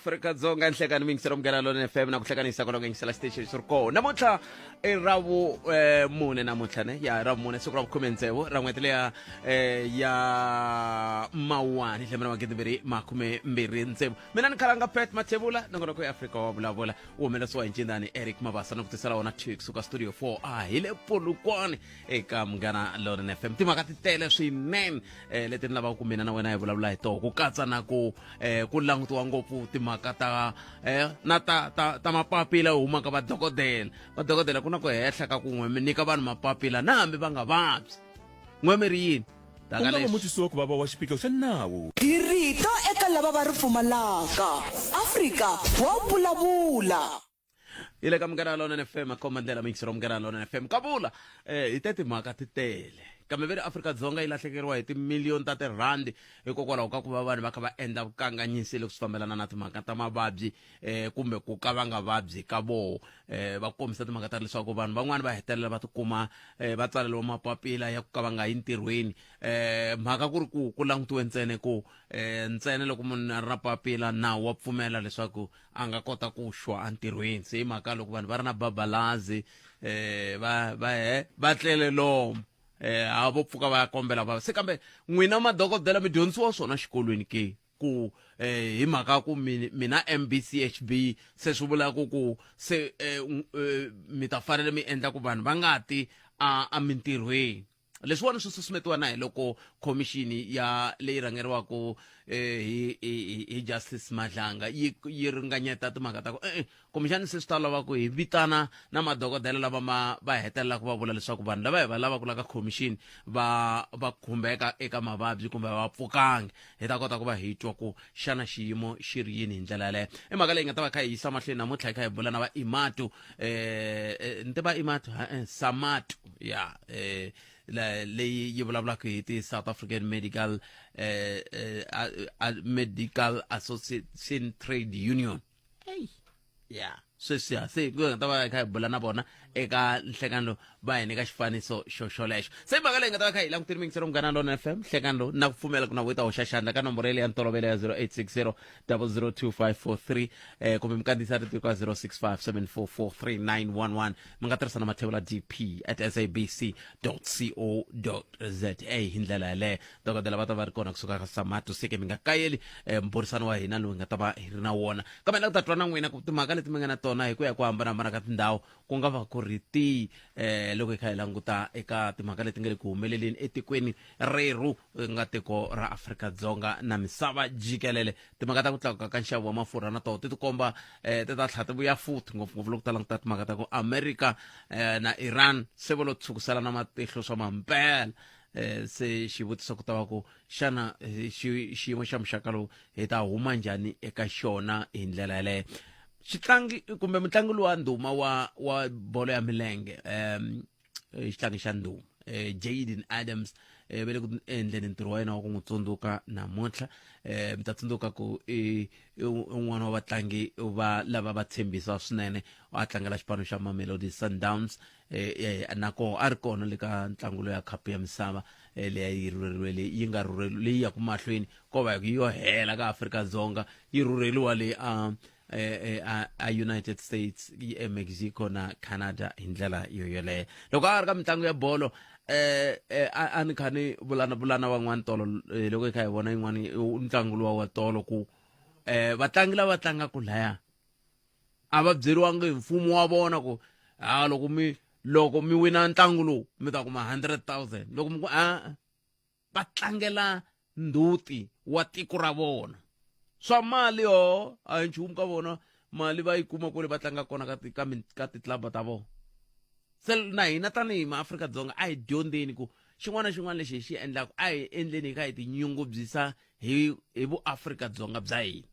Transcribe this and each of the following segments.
Afrika-Dzonga, nhlekani mi yingisela Munghana Lonene FM na ku hlekanisa kwalaho ku yingisela xitichi xi ri kona. Namuntlha i ra vu mune namuntlha ne ya ra vumune, siku ra vukhume tsevu ra n'hweti leya ya Mawuwani, lembe ra 2026. Mina ni khalanga Pat Mathebula, nongonoko ya Afrika wa vulavula wu humelerisiwa hi ncindani Eric Mabasa na ku tisela wona 2 kusuka studio 4 a hi le Polokwane eka Munghana Lonene FM. Timhaka ti tele swinene leti ni lavaka ku mina na wena hi vulavula hi toho, ku katsa na ku ku langutiwa ngopfu timhaka ta na ta ta ta mapapila yo humaka vadokodela. Vadokodela ku na ku hehla ka ku n'we mi nyika vanhu mapapila na hambi va nga vabyi. N'we mi ri yini? U nga va mutwisiwa ku vava wa xiphiqo xa nawu. Hi rito eka lava va ri pfumalaka. Afrika wa vulavula. Yi le ka Munghana Lonene FM, khoma ndlela mixero Munghana Lonene FM. Kavula hi te timhaka ti tele, kambe ve ri Afrika-Dzonga yi lahlekeriwa hi timiliyoni ta tirhandi hikokwalaho ka ku va vanhu va kha va endla vukanganyisi loko swi fambelana na timhaka ta mavabyi kumbe ku ka va nga vabyi ka voho. Va kombisa timhaka ta leswaku vanhu van'wani va hetelela va tikuma va tsaleriwa mapapila ya ku ka va nga yi ntirhweni, mhaka ku ri ku ku langutiwe ntsena ku ntsena loko munhu a ri na papila, nawu wa pfumela leswaku a nga kota ku xwa entirhweni. Se hi mhaka loko vanhu va ri na babalazi va va he va tlele lomu ha vo pfuka va ya kombela va se. Kambe n'wina madokodela mi dyondzisiwa swona xikolweni ke ku hi mhaka ku mina MBCHB, se swi vula ku ku se mi ta fanele mi endla ku vanhu va nga ti a emintirhweni? Leswiwani swi susumetiwa na hi loko khomixini ya leyi rhangeriwaka hi Justice Madlanga yi ringanyeta timhaka ta ku kumbexani se swi ta lava ku hi vitana na madokodela lava ma va hetelelaka va vula leswaku vanhu lava hi va lavaka la ka khomixini va va khumbeka eka mavabyi kumbe va pfukangi, hi ta kota ku va hi twa ku xana xiyimo xi ri yini hi ndlela yaleyo. I mhaka leyi nga ta va kha hi yisa mahlweni namuntlha, hi kha hi bula na va imatu ni tiva imatu samatu ya leyi yi vulavulaka hi ti South African Medical Association Trade Union. Hey, ya sweswiya se ku nga ta va hi kha hi bula na vona eka nhlekano lowu, va hi nyika xifaniso xo xolexo. Se mhaka leyi nga ta va kha hi langutile mingiselo Munghana Lona FM nhlekano lowu, na ku pfumela ku na wita hoxa xandla ka nomboro yeleyo ya ntolovelo ya 0860 002543 kumbe mi kandziyisa rito ka 065 744 3911. Mi nga tirhisa na mathevula dp at sabc co za hi ndlela yaleyo. Dokodela va ta va ri kona kusuka ka Samatu, seke mi nga kayeli mbhurisano wa hina lowu hi nga ta va hi ri na wona. Kambe la ku ta twa na n'wina ku timhaka leti mi nga na tona hi ku ya ku hambanahambana ka tindhawu ku nga va ku ri tihi loko hi kha hi languta eka timhaka leti nga le ku humeleleni etikweni rerhu, nga tiko ra Afrika-Dzonga na misava jikelele. Timhaka ta ku tlakuka ka nxavo wa mafurha na toho ti tikomba ti ta tlhela ti vuya futhi, ngopfungopfu loko ta languta timhaka ta ku Amerika na Iran se vo lo tshukusela na matihlo swa mampela. Se xivutiso ku ta va ku xana xiyimo xa muxaka lowu hi ta huma njhani eka xona hi ndlela yaleyo? Xitlangi kumbe mutlangi lowa ndhuma wa bolo ya milenge, xitlangi xa ndhuma Jayden Adams, ve le ku endleni ntirho wa yena wa ku n'wi tsundzuka namuntlha. Mi ta tsundzuka ku i un'wana wa vatlangi va lava va tshembisa swinene, a tlangela xipano xa Mamelodi Sundowns, na koho a ri kona le ka ntlangu loya khapu ya misava leya yi rhurheriwe leyi yi nga rhurheriwa leyi yaku mahlweni ko va yo hela ka Afrika-Dzonga, yi rhurheriwa leyi a a United States, eMexico na Canada hi ndlela yo yoleyo. Loko a ri ka mitlangu ya bolo, a ni kha ni vulana vulana van'wani tolo, loko hi kha hi vona yin'wani ntlangu luwa wa tolo, ku vatlangi lava tlangaka laya a va byeriwangi hi mfumo wa vona ku ha loko mi wina ntlangu lowu mi ta kuma 100,000, loko mi ku a va tlangela ndzhuti wa tiko ra vona. Swa mali yo a hi nchumu ka vona, mali va yi kuma kwale va tlanga kona ka ka ka titlaba ta vona. Se na hina tanihi maAfrika-Dzonga a hi dyondzeni ku xin'wana na xin'wana lexi hi xi endlaka a hi endleni hi kha hi tinyungubyisa hi vuAfrika-Dzonga bya hina.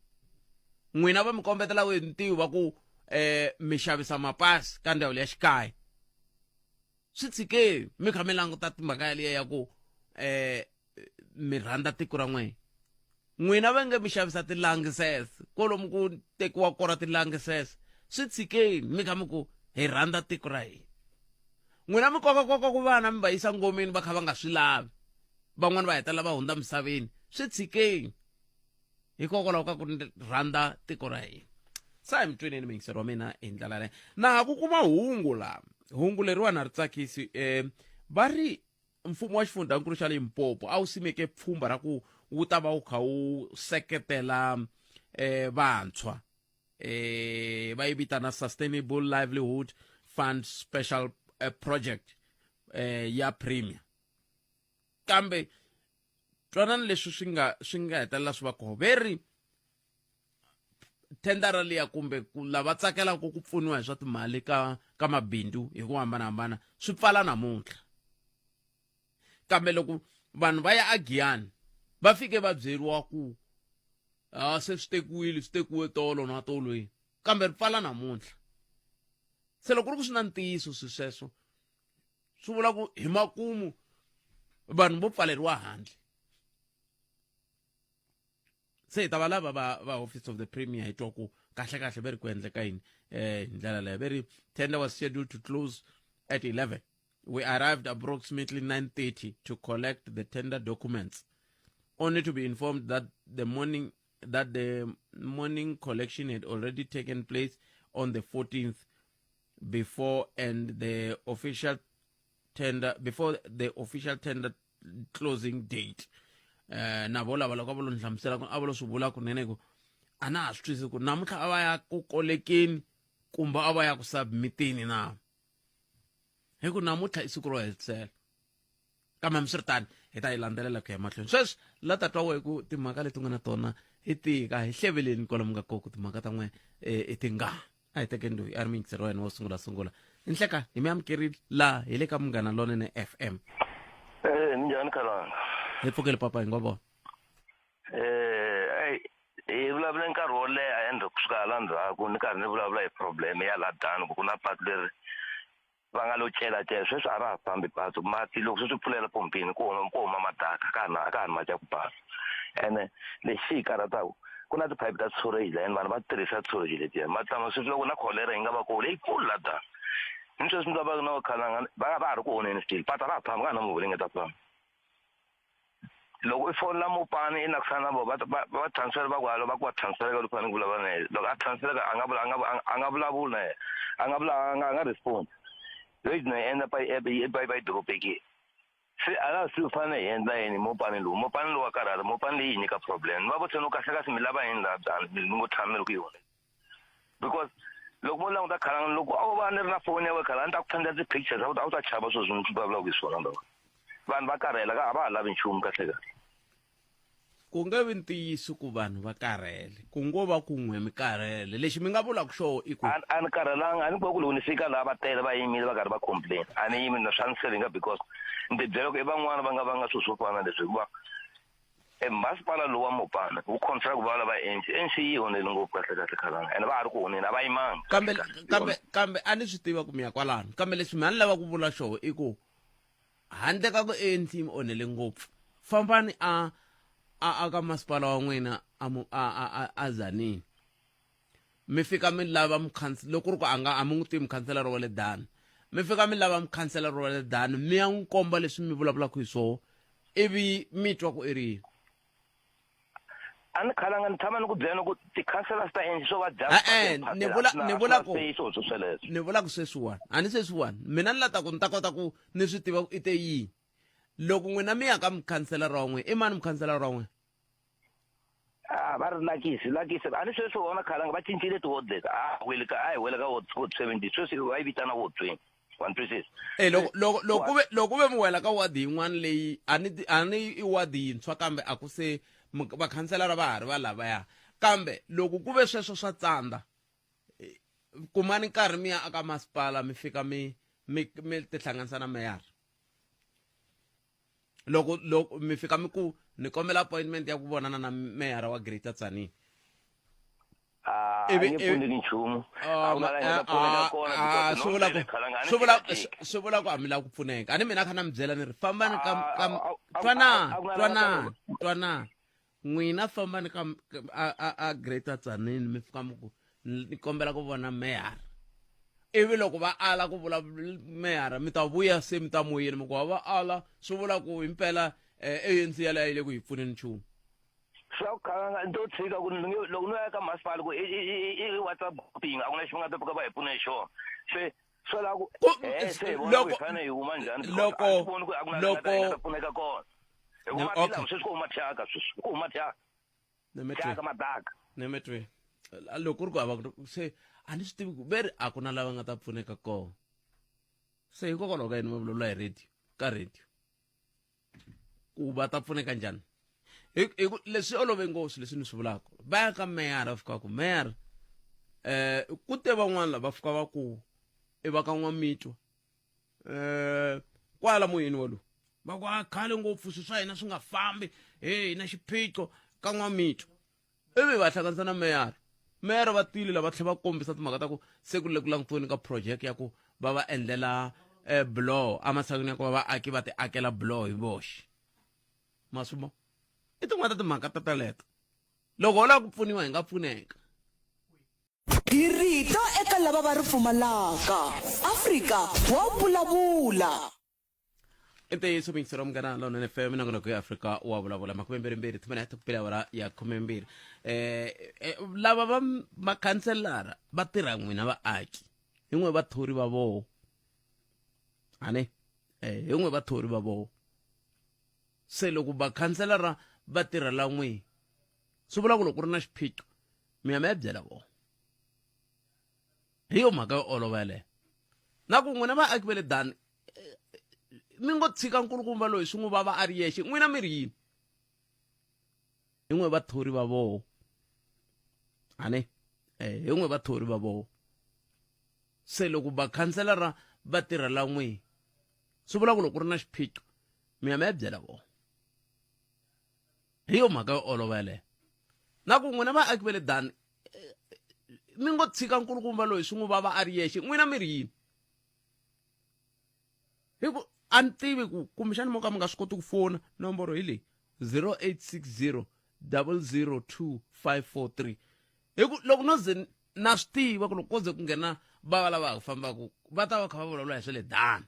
N'wina va mi kombetela hi ntiyo va ku mi xavisa mapasi ka ndhawu leya xikaya, swi tshikeni mi kha mi languta timhaka yaliya ya ku mi rhandza tiko ra n'wina. N'wina va nge mi xavisa tilangises kwalomu ku tekiwa kona tilangises, swi tshikeni mi kha mi ku hi rhandza tiko ra hina. N'wina mi kokakoka ku vana mi va yisa ngomeni va kha va nga swi lavi, van'wani va hetelela va hundza misaveni, swi tshikeni. Hikokwalaho ka ku rhandza tiko ra hina. Sa hi mi twineni muyingiseri wa mina hi ndlela yaleyo. Na ha ku kuma hungu la, hungu leriwani a ri tsakisi. Va ri mfumo wa xifundzankulu xa Limpopo a wu simeke pfhumba ra ku wu ta va wu kha wu seketela vantshwa, va yi vitana Sustainable Livelihood Fund Special Project ya Premier. Kambe twanani leswi swi nga hetelela swi va koho. Ve ri thendara liya kumbe ku lava tsakelaka ku pfuniwa hi swa timali ka mabindzu hi ku hambanahambana swi pfala namuntlha. Kambe loko vanhu va ya aGiyani va fike va byeriwa ku a se swi tekiwile, swi tekiwe tolo na tolweni, kambe ri pfala namuntlha. Se loko ku ri ku swi na ntiyiso swi sweswo, swi vula ku hi makumu vanhu vo pfaleriwa handle. Se hi ta va lava va Office of the Premier hi twa ku kahle kahle ve ri ku endleka yini hi ndlela leyo. Ve ri tender was scheduled to close at 11. We arrived approximately 9:30 to collect the tender documents, only to be informed that the morning collection had already taken place on the 14th before and the official tender before the official tender closing date. Na vo lava loko a va lo ni hlamusela ku a va lo swi vula kunene ku a na ha swi twisisi ku namuntlha a va ya ku kolekeni kumbe a va ya ku submiteni na, hi ku namuntlha i siku ro hetisela. Kambe hambiswiritano hi ta yi landzelela ku ya mahlweni. Sweswi la ta twa wehe ku timhaka leti nga na tona i tika hi hleveleni kwalomu ka koko timhaka ta n'we i tingani. A hi tekeni loyi a ri muyingiseri wa hina wo sungula sungula. Nhleka hi mi amukerile laha hi le ka Munghana Lonene FM. Minjhani Khalanga? Hi pfukile papa, hi ngo vona. Ey, hi vulavule nkarhi wo leha ende kusuka hala ndzhaku ni karhi ni vulavula hi problem ya la Dani ku ku na patu leri va nga lo cela-cela sweswi a ra ha fambi patu. Mati loko se swi pfulela pompini ku huma madaka ka ha na ka ha ri mati ya ku basa. Ene lexi xi hi karhataku ku na tiphayiphi ta storage la ene vanhu va tirhisa storage letiya mati lama sweswi loko na cholera yi nga va kona leyikulu la Dani. Ni sweswi ni lavaka na Khalanga va va ha ri ku onheni still patu a ra ha fambi ka ha na movha leyi nga ta famba. Loko i fonela mopani i nakusana na vona va va transfer va ku halo va ku va transfer ka loyi fanele ku vulavula na yena. Loko a transfer a nga vula a nga a nga vulavuli na yena a nga vula a nga a nga respond. Leyi na yi endla pa yi app yi va yi dropekile. Se a na swi fanele hi endla yini mopani lowu mopani lowu wa karhata mopani leyi hi nyika problem. Ni va vutisa no kahle kahle mi lava yini laha Dani mi ngo tshama mi ri ku yi onheni. Because loko mo languta Khalanga loko a wo va ni ri na foni ya wena Khalanga a ni ta ku sendela ti-pictures a wu ta chava swilo swi ni vulavulaka hi swona lawa. Vanhu va karhele a va ha lavi nchumu kahle kahle. Ku nge vi ntiyiso ku vanhu va karhele, ku ngo va ku n'we mi karhele. Lexi mi nga vulaka xoho i ku. A ni karhelanga, a ni ku loko ni fika laha va tele va yimile va karhi va complain. A ni yimi na swa ni siringa because ni ti byela ku i van'wana va nga vanga swilo swo fana na leswi hikuva e masipala lowu wa Mopani wu contract ku va lava ANC. ANC yi onhele ngopfu kahle kahle Khalanga ene va ha ri ku onheni a va yimanga. Kambe kambe kambe a ni swi tiva ku mi ya kwalano, kambe leswi mina ni lava ku vula xoho i ku handle ka ku ANC mi onhele ngopfu, fambani a a a ka masipala wa n'wina a a a a Tzaneen mi fika mi lava mukhansela, loko ku ri ku a nga a mi n'wi tivi mukhanselara wa le Dani, mi fika mi lava mukhanselara wa le Dani mi ya n'wi komba leswi mi vulavulaka hi swoho ivi mi twa ku i ri yini. A ni khalanga ni tshama ni ku byela ku ti-councillors ta ANC swo va dya E-e, ni vula ni vula ku ni vula ku sweswiwani a ni sweswiwani mina ni la ta ku ni ta kota ku ni swi tiva ku i te yini loko n'wina mi ya ka mukhanselara wa n'wina i mani mukhanselara wa n'wina? Ah, va ri Lakisi, Lakisi. A ni sweswi vona khalanga va cincile ti-ward leti. A wele ka a hi wele ka ward ward 70. Sweswi va yi vitana ward 20. Wa ni twisisa? Eh loko loko loko ku ve loko ku ve mi wela ka ward yin'wana leyi a ni a ni i ward yintshwa kambe a ku se vakhanselara va ha ri va lavaya kambe loko ku ve sweswo swa tsandza kumani nkarhi mi ya aka masipala mi fika mi mi mi tihlanganisa na meyara. Loko loko mi fika mi ku ni kombela appointment ya ku vonana na meyara wa Greater Tzaneen. Ah, a nge pfuneki nchumu. A ku na la hi nga ta pfuneka kona because swi vula ku swi vula swi vula ku a mi lava ku pfuneka. A ni mina kha na mi byela ni ri fambani ka ka twanani twanani twanani n'wina fambani ka a a Greater Tzaneen mi fika mi ku ni kombela ku vona meyara. Ivi loko va ala ku vula meyara mi ta vuya se mi ta moyeni mi ku va ala swi vula ku himpela ANC yaleyo yi le ku hi pfuneni nchumu. Swa ku khalanga ni to tshika ku ni nge loko no ya ka masipala ku i WhatsApp grouping a ku na lexi va nga ta pfuka va hi pfuna hi xona. Se swo lava ku eh se hi vona ku hi fanele hi huma njhani because a swi voni ku a ku na la nga ta hi nga ta pfuneka kona. Hi ku mati lama sweswi ku huma thyaka sweswi ku huma thyaka. Thyaka madaka. Nemetwe. Loko ku ri ku hava se a ni swi tivi ku ve ri a ku na lava nga ta pfuneka kona. Se hikokwalaho ka yini va vulavula hi radio ka radio. Ku va ta pfuneka njhani hi ku leswi olove ngopfu leswi ni swi vulaka va ya ka meyara va fika ku meyara um ku te van'wana lava fika va ku i va ka n'wamitwa um kwala moyeni walowu va ku a khale ngopfu swilo swa hina swi nga fambi he hi na xiphiqo ka n'wamitwa ivi va hlanganisa na meyara meyara va tile lava tlhela va kombisa timhaka ta ku se ku le ku langutiweni ka project ya ku va va endlela eh, blow ematshan'wini ya ku va vaaki va ti akela blow hi voxe ma swi vona i tin'wana ta timhaka ta teleto loko ho lava ku pfuniwa hi nga pfuneka Hi rito eka lava va ri pfumalaka. Afrika wa vulavula. I ntiyiso muyingiseri wa munghana lonene fm nongonoko ya afrika wa vulavula makumembirhimbirhi timinete ku pela awara ya khumembirhi um lava va makhanselara va tirha n'wina vaaki hi n'we vathori va voho ane hi n'we vathori va voho se loko vakhanselara va tirha la n'wi swi vula ku loko ku ri na xiphiqo mi ya mi ya byela vona hi yo mhaka yo olova yeleyo na ku n'wina vaaki va le dani mi ngo tshika nkulukumba loyi swi n'wi vava a ri yexe n'wina mi ri yini hi n'we vathori va voho ane eh hi n'we vathori va voho se loko vakhanselara va tirha la n'wi swi vula ku loko ku ri na xiphiqo mi ya mi ya byela vona hi yo mhaka yo olova yeleyo na ku n'wina vaaki va le dani mi ngo tshika nkulukumba loyi swi n'wi vava a ri yexe n'wina mi ri yini hi ku a ni tivi ku kumbexani mo ka mi nga swi koti ku fona nomboro hi leyi 0860 002 543 hi ku loko no ze na swi tiva ku loko ko ze ku nghena va lava ha ku fambaka va ta va kha va vulavula hi swa le dani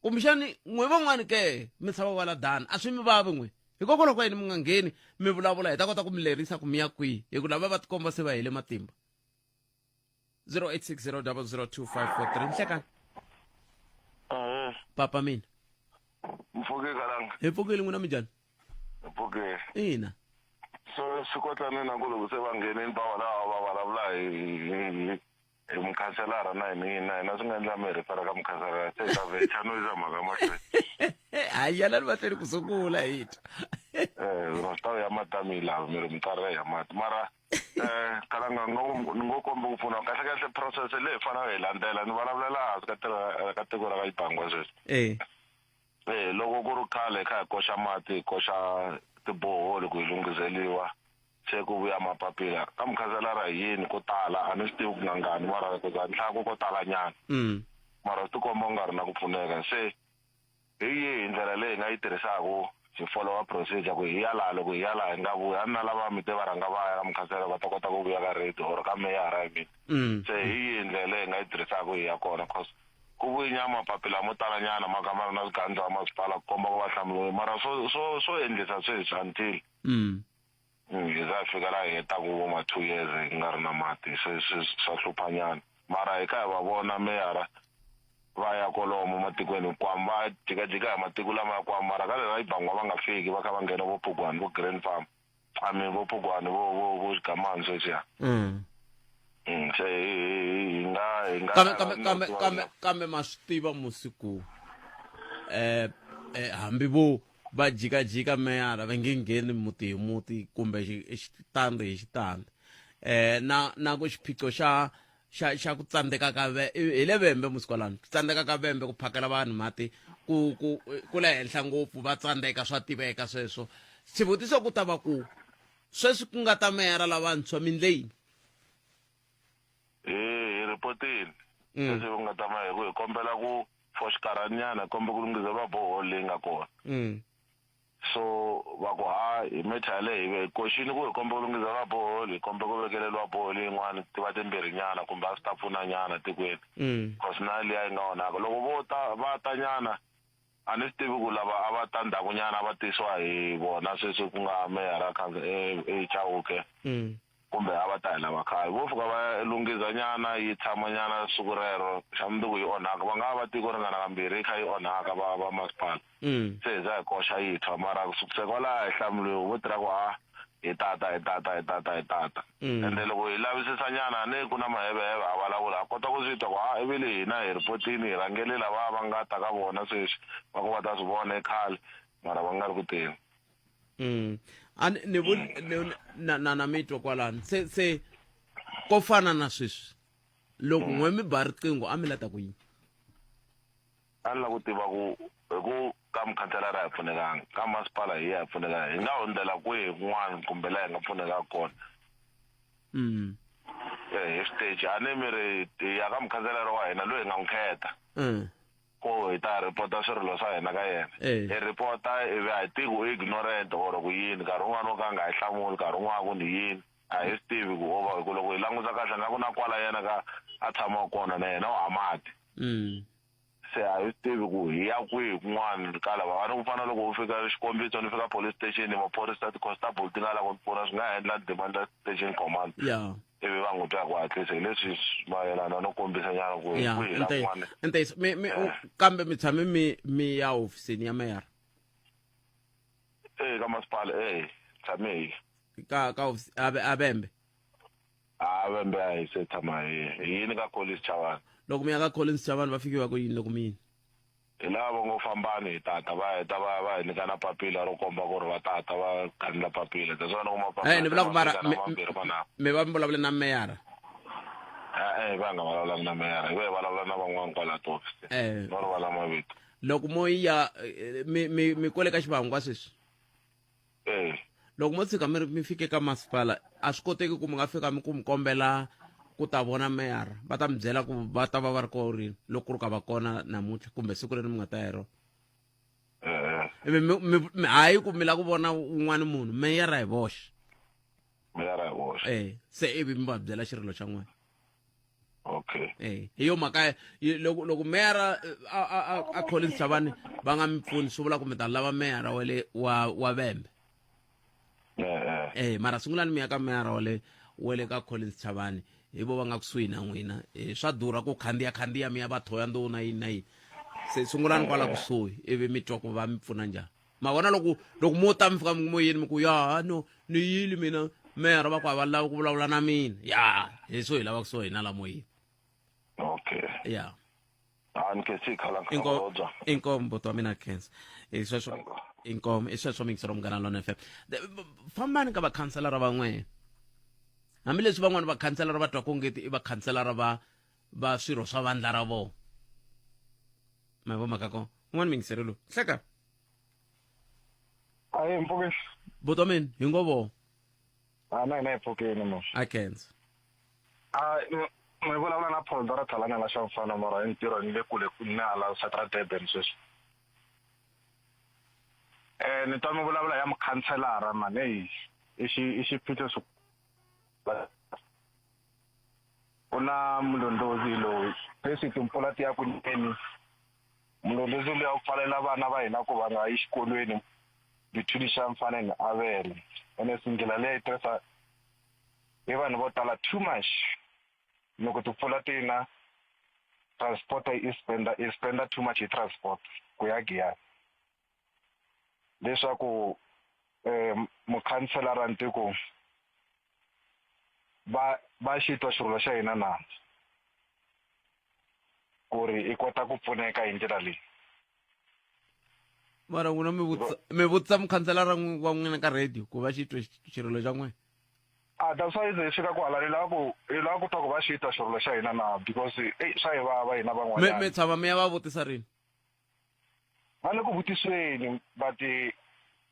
kumbexani n'we van'wani ke mi tshama kwala dani a swi mi vavi n'we hikokwalaho ka yini mi nga ngheni mi vulavula hi ta kota ku mi lerisa ku mi ya kwihi hi ku lava va tikomba se va hele matimba 0860002543 nhlekani Ahee, papa mina mpfuke kalanga hi pfukile n'wina minjhani mpfuke ina so swi kotlane na ku loko se va nghenini va walawa va vulavula hi hi hi mukhanselara na hina na hina swi nga endla mi rhifera ka mukhanselara se hi ta vhecha no yisa mhaka mahlweni hayi yalani mahlweni ku sungula hi twa eh swi ta ya matami yi lavi mi ri minkarhi ya mati mara eh kalanga ni ngo komba ku pfuna kahle kahle process leyi hi fanele hi landzela ni vulavulela hansi ka tiro ka tiko ra ka Xibangwa sweswi eh eh loko ku ri khale hi kha hi koxa mati hi koxa tiboholi ku hi lunghiseliwa se ku vuya mapapila ka mukhanselara hi yini ko tala a ni swi tivi ku nga ngani mara ku za ni hlaya ku ko tala nyana mara swi tikomba ku nga ri na ku pfuneka se hi yihi ndlela leyi hi nga yi tirhisaka hi follow procedure ku hi ya laha loko hi ya laha hi nga vuyi a ni na lava mi te va rhanga va ya ka mukhansela va ta kota ku vuya ka radio or ka meyara i mean se hi yihi ndlela leyi hi nga yi tirhisaka hi ya kona cause ku vuyinya mapapila mo tala nyana ma ka ma ri na swigandla wa masipala ku komba ku va hlamuriwe mara swo swo swo endlisa sweswi until hi za hi fika laha hi hetaka vo ma 2 years hi nga ri na mati se swi swa hlupha nyana mara hi kha hi va vona meyara va ya kolomo matikweni hinkwamu va jikajika hi matiko lama ya kwamo mara ka leri ra Xibangwa va nga fiki va kha va nghena vo Phugwani vo Green Farm I mean vo Phugwani vo vo vo Xigamani sweswiya se hi nga hi nga kambe kambe kambe kambe kambe ma swi tiva musi ku eh eh hambi vo va jikajika meyara va nge ngheni muti hi muti kumbe xitandi hi xitandi eh na na ku xiphiqo xa xa xa ku tsandzeka ka ve hi le vembe musi kwalano ku tsandzeka ka vembe ku phakela vanhu mati ku ku ku le henhla ngopfu va tsandzeka swa tiveka sweswo xivutiso ku ta va ku sweswi ku nga ta meyara lavantshwa mi ndle yini hi hi ripotini leswi ku nga ta ma hi ku hi kombela ku for xinkarhanyana hi kombela ku lunghiseriwa borehole leyi nga kona so va ku ha hi metha yaleyo hi ve hi koxini ku hi kombela ku lunghiseriwa borehole hi kombela ku vekeleriwa borehole yin'wana ti va timbirhi nyana kumbe a swi ta pfuna nyana tikweni cause na liya yi nga onhaka loko vo ta va ta nyana. A ni swi tivi ku lava a va ta ndzhakunyana a va tisiwa hi vona sweswi ku nga meyara eChauke mm. kumbe a va ta hi lava khale vo fika va lunghiza nyana yi tshama nyana siku rero xa mundzuku yi onhaka va nga va tiko ringana kambirhi yi kha yi onhaka va va masipala mm. se hi za hi koxa yi tshwa mara ku sukusela kwalaho hi hlamuriwe vo tirha ku ha hi tata hi tata hi tata hi tata mm. ende loko hi lavisisa nyana ni ku na maheveheve a vulavula a kota ku swi twa ku ha ivile hina hi ripotini hi rhangele lava va nga ta ka vona sweswi va ku va ta swi vona ekhale mara va nga ri ku teni mm. a ni vu na na na mi twa kwalano se se ko fana na sweswi loko mm. n'we mi ba riqingho a mi lata ku yini A ni lava ku tiva ku hi ku ka mukhanselara a hi pfunekanga, ka masipala hi ya hi pfuneka, hi nga hundzela kwihi kun'wana kumbe laha hi nga pfunekaka kona? Mm. Eh, hi switeji a ni mi ri hi ya ka mukhanselara wa hina loyi hi nga n'wi khetha Mm. ku hi ta ripota swirilo swa hina ka yena Eh. hi ripota ivi a hi tivi ku i ignorant or ku yini nkarhi wun'wana wo ka a nga hi hlamuli nkarhi wun'wana ku ni yini a hi swi tivi ku o va hi ku loko hi langusa kahle nga ku na kwala yena ka a tshamaka kona na yena u ha mati Mm. se a hi swi tivi ku hi ya kwihi kun'wana ka lava va ni ku fana loko u fika xikombiso ni fika police station maphorisa ti-constable ti nga lava ku ni pfuna swi nga endla ni demand station command ya ivi va n'wi twa hi ku hatlisa hi leswi mayelana no kombisa nyana ku hi ya kwihi la kun'wana ntiyiso mi mi kambe mi tshame mi mi ya hofisini ya meyara ee ka masipala ee tshame hi ka ka hofisi a vembe a vembe a hi se tshama hi hi yini ka Collins Chavani loko mi ya ka Collins Chavani va fike va ku yini loko mi yini hi lava va ngo fambani hi tata va heta va va hi nyika na papila ro komba ku ri va tata va kandla papila that's why ni kuma papila eh ni vula ku mara na mambirhi manharhu mi va mi vulavule na meyara eh va nga vulavulanga na meyara hi va hi vulavula na van'wana kwala tihofisi eh no rivala mavito loko mo ya eh, mi mi mi kwele ka xivangwa sweswi Eh. Loko mo tshika mi ri mi fike ka masipala a swi koteki ku mi nga fika mi ku mi kombela ku ta vona meyara va ta mi byela ku va ta va va ri kona rini loko ku ri ka va kona namuntlha kumbe siku leri mi nga ta ya hi rona Eh. Mi- mi- mi- mi- hayi ku mi lava ku vona un'wana munhu meyara hi voxe Meyara hi voxe. eh se ivi mi va byela xirilo xa n'wina okay eh hi yo mhaka loko loko meyara eh, a a a, a Collins Chavani va nga mi pfuni swi vula ku mi ta lava meyara wa le wa wa Vembe eh eh mara sungulani mi ya ka meyara wa le wa le ka Collins Chavani hi vo va nga kusuhi na n'wina eh, swa durha ku khandziya khandziya mi ya va thoya na yini na yini se sungulani kwala kusuhi ivi mi twa ku va mi pfuna njhani ma vona loko loko mo ta mi fika moyeni mi ku ya no ni yili mina meyara va ku a va lavi ku vulavula na mina ya hi so hi lava kusuhi hina la moyeni okay ya a ni khensi khala Inko inkomo buti wa mina khensa hi sweswo inkomo i sweswo mixero munghana lona fm fambani ka vakhanselara van'we hambileswi van'wana vakhanselara va twaka ongeti i vakhanselara va va swirho swa vandla ra vona ma vo mhaka kona un'wana mingiseri lowu hleka Ayi mpfukeni. Buti wa mina hi ngo vo. A na hina hi pfukeni mo. A khensa. A mi vulavula na Paul Dora Thalana la xa mfana mara hi ntirho ni le kule ni hala site ra Durban sweswi. Eh ni twa mi vulavula ya mukhanselara man eyi i xi i xiphiqo swi ku na mulondzozi loyi sweswi timpfula ti ya ku neni Mulondzozi luya u pfalela vana va hina ku va nga yi xikolweni between xa Mfaneni a Avele ene ndlela leyi yi tirhisa hi vanhu vo tala too much loko timpfula ti na transport i spenda i spenda too much hi transport ku ya Giyani leswaku um mukhanselara Ntiko va va xi twa xirilo xa hina na ku ri i kota ku pfuneka hi ndlela leyi mara n'wina mi vutisa mi vutisa mukhanselara wa n'wina ka radio ku va xi twe xirilo xa n'wina a that's why hi fika ku hala ni lava ku hi lava ku twa ku va xi twa xirilo xa hina na because eyi swa hi vava hina van'wanyana mi tshama mi ya va vutisa rini va le ku vutisweni but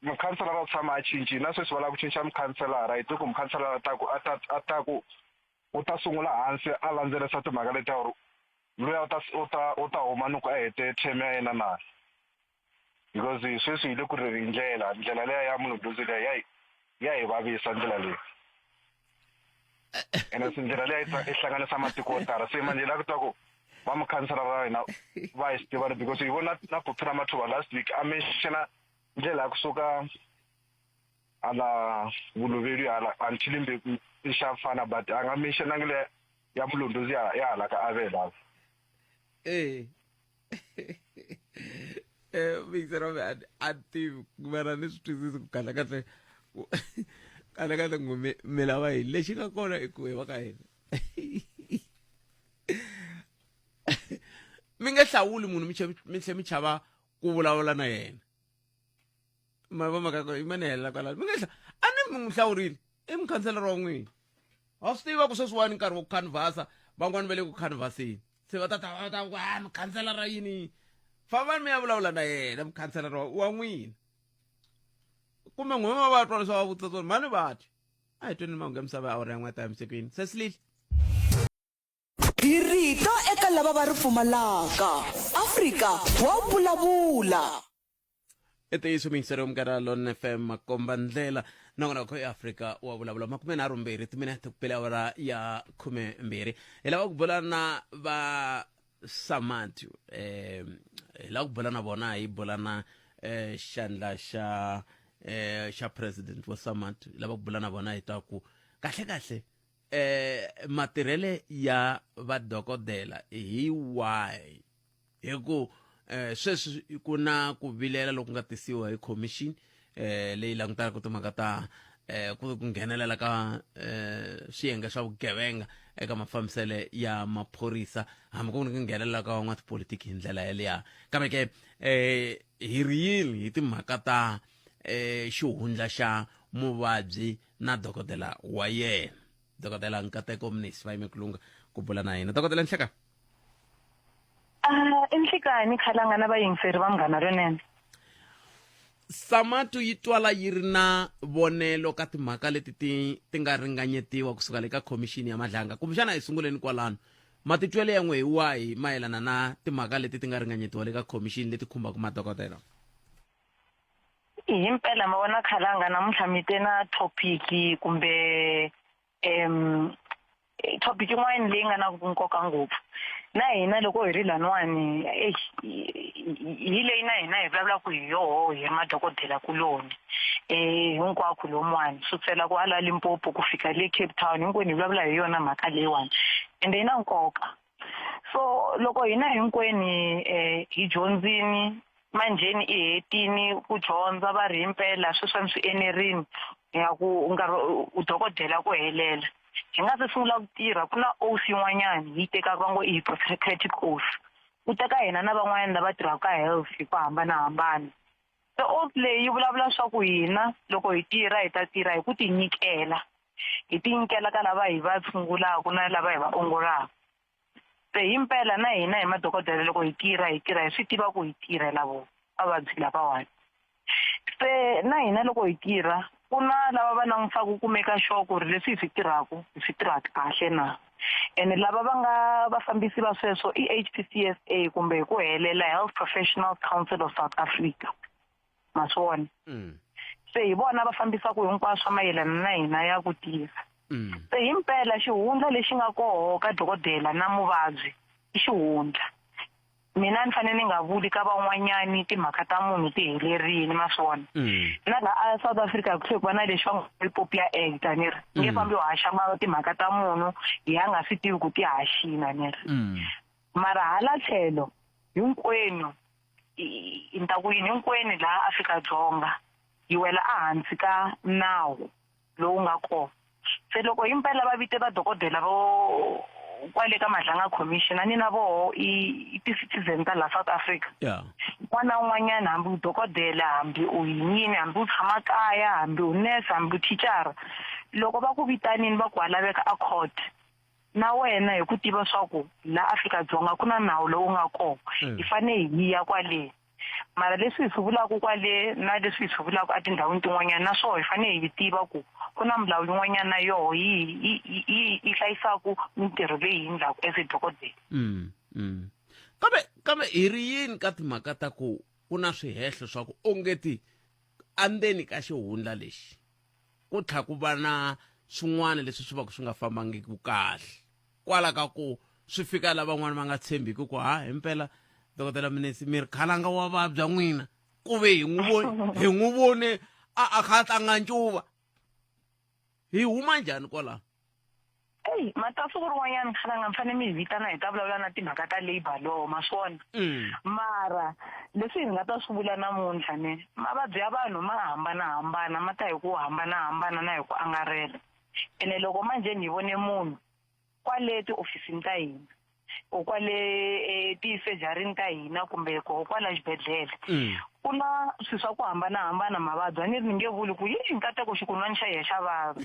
mukhanselara u tshama a cincile na sweswi va lava ku cinca mukhanselara hi ku mukhanselara a ta ku a ta a ta ku u ta sungula hansi a landzelerisa timhaka letiya or luya u ta u ta u ta huma ni ku a hete term ya yena na because sweswi hi le ku ri ndlela ndlela leya ya munhu dyondzo leya ya ya hi vavisa ndlela leyi ene ndlela leyi yi hlanganisa matiko yo tala se manje la ku twa ku Va mukhanselara wa hina va hi swi tiva because hi vona na Phophi Ramathuba last week a mention ndlela ya kusuka hala Vuluvelu hala until Mbeku i xa fana but a nga mentionangi le ya Mulondozi ya ya hala ka Avela. Eh. Eh, mixer wa a a tivi mara ni swi twisisi ku kahle kahle kahle kahle ngo mi mi lava yini lexi nga kona i ku hi va ka hina mi nge hlawuli munhu mi mi tlhe mi chava ku vulavula na yena ma va mhaka yi mane helela kwalano mi nge a ni mi n'wi hlawurile i mukhanselara wa n'wina wa swi tiva ku sweswiwani nkarhi wa ku canvasa van'wani va le ku canvaseni se va ta ta va ta ku a mukhanselara yini fambani mi ya vulavula na yena mukhanselara wa n'wina kumbe n'we va va twa leswaku va vutisa swona mhani va twi a hi tweni mahungu ya misava ya awara ya n'we ta emisikwini sesilile Hi rito eka lava va ri pfumalaka. Afrika wa vulavula. I ntiyiso miyingiseri wa Munghana Lonene FM makomba ndlela nakona kho eAfrika wa vulavula 32 timinete ku pele awara ya 12 hi lava ku bula na va Samatu eh hi lava ku bula na vona hi bula na eh xandla xa eh xa president wa Samatu hi lava ku bula na vona hi ta ku kahle kahle eh matirhele ya vadokodela hi wahi hi ku eh, sweswi ku na ku vilela loku nga tisiwa hi commission eh, leyi langutaka timhaka ta eh, ku ku nghenelela ka eh, swiyenge swa vugevenga eka mafambisele ya maphorisa hambi ku ri ku nghenelela ka van'watipolitiki hi ndlela yeleya kambe ke eh, hi ri yini hi timhaka ta eh, xihundla xa muvabyi na dokodela wa yena dokodela nkateko mnisi va yime ku lungha ku bula na hina dokodela nhleka Ah, i nhlikani khalanga na vayingiseri va Munghana Lonene. Samatu yi twala yi ri na vonelo ka timhaka leti ti ti nga ringanyetiwa kusuka le ka khomixini ya Madlanga. Kumbexana hi sunguleni kwalano, matitwelo ya n'we hi wahi mayelana na timhaka leti ti nga ringanyetiwa le ka khomixini leti khumbaka madokodela? Himpela ma vona khalanga namuntlha mi te na topic kumbe um topic yin'wana leyi nga na nkoka ngopfu na hina loko hi ri laniwani hi leyi na hina hi vulavulaka hi yoho hi ri madokodela kuloni um hinkwako lomuwani sukusela kwala Limpopo ku fika le Cape Town hinkwenu hi vulavula hi yona mhaka leyiwani ende yi na nkoka so loko hina hinkwenu um hi dyondzini manjheni i hetini ku dyondza va ri himpela sweswiwani swi enerini ya ku nkarhi u dokodela ku helela hi nga se sungula ku tirha ku na oath yin'wanyana hi yi tekaka va ngo i hippocratic oath ku teka hina na van'wanyana lava tirhaka ka health hi ku hambanahambana se oath leyi yi vulavula swa ku hina loko hi tirha hi ta tirha hi ku tinyikela hi tinyikela ka lava hi va tshungulaka na lava hi va ongolaka se himpela na hina hi madokodela loko hi tirha hi tirha hi swi tiva ku hi tirhela vo vavabyi lavawani se na hina loko hi tirha ku na lava va langutisaka ku make sure ku ri leswi hi swi tirhaka hi swi tirha kahle na ene lava va nga vafambisi va sweswo i H_P_C_S_A kumbe hi ku helela Health Professionals Council of South Africa ma swi vona mm. se hi vona va fambisaka hinkwaswo swa mayelana na hina ya ku tirha mm. se himpela xihundla lexi nga koho ka dokodela na muvabyi i xihundla mina ni fanele ni nga vuli ka van'wanyani timhaka ta munhu ti helerile ma swi vona mm. na laha a South Africa ku tlhela ku va na lexi va ngo i POPIA Act a ni ri nge fambi u haxa ma timhaka ta munhu hi a nga swi tivi ku ti haxina ni ri mara hala tlhelo hinkwenu ni ta ku yini hinkwenu laha Afrika-Dzonga hi wela ehansi ka nawu lowu nga kona se loko himpela va vite vadokodela vo kwale ka Madlanga Commission a ni na voho i ti-citizen ta laha South Africa yeah. un'wana na un'wanyana hambi u dokodela hambi u yini hambi u tshama kaya hambi u nurse hambi u thicara loko va ku vitanini va ku wa laveka a court na wena hi ku tiva swa ku la Afrika-Dzonga ku na nawu lowu nga kona mm. hi fanele hi ya kwale mara leswi hi swi vulaka kwale na leswi hi swi vulaka etindhawini tin'wanyana na swona hi fanele hi tiva ku ku na milawu yin'wanyana na yoho yi yi yi hlayisaka mintirho leyi hi endlaka as a dokodela mm, mm. kambe kambe hi ri yini ka timhaka ta ku ku na swihehlo swa ku ongeti andzeni ka xihundla lexi ku tlha ku va na swin'wana leswi swi va swi nga fambangiki kahle kwala ka ku Swi fika la van'wani va nga tshembiki ku ha himpela dokodela Mnisi mi ri khalanga wa vabya n'wina ku ve hi n'wi vone hi n'wi vone a a kha a tlanga ncuva hi huma njhani kwalaho eyi mata siku rin'wanyana khalanga mi fanele mi hi vitana hi ta vulavula na timhaka ta labour law ma swi vona mm. mara leswi hi nga ta swi vula namuntlha ne mavabyi ya vanhu ma hambanahambana ma ta hi ku hambanahambana na hi ku angarhela ene loko manjhe ni vone munhu kwale tiofisini ta hina or kwale eh, tisejarini ta hina kumbe ko kwala xibedhlele mm. ku na swilo swa ku hambanahambana mavabyi a ni ri ni nge vuli ku yi nkateko xikunwani xa yehe xa vava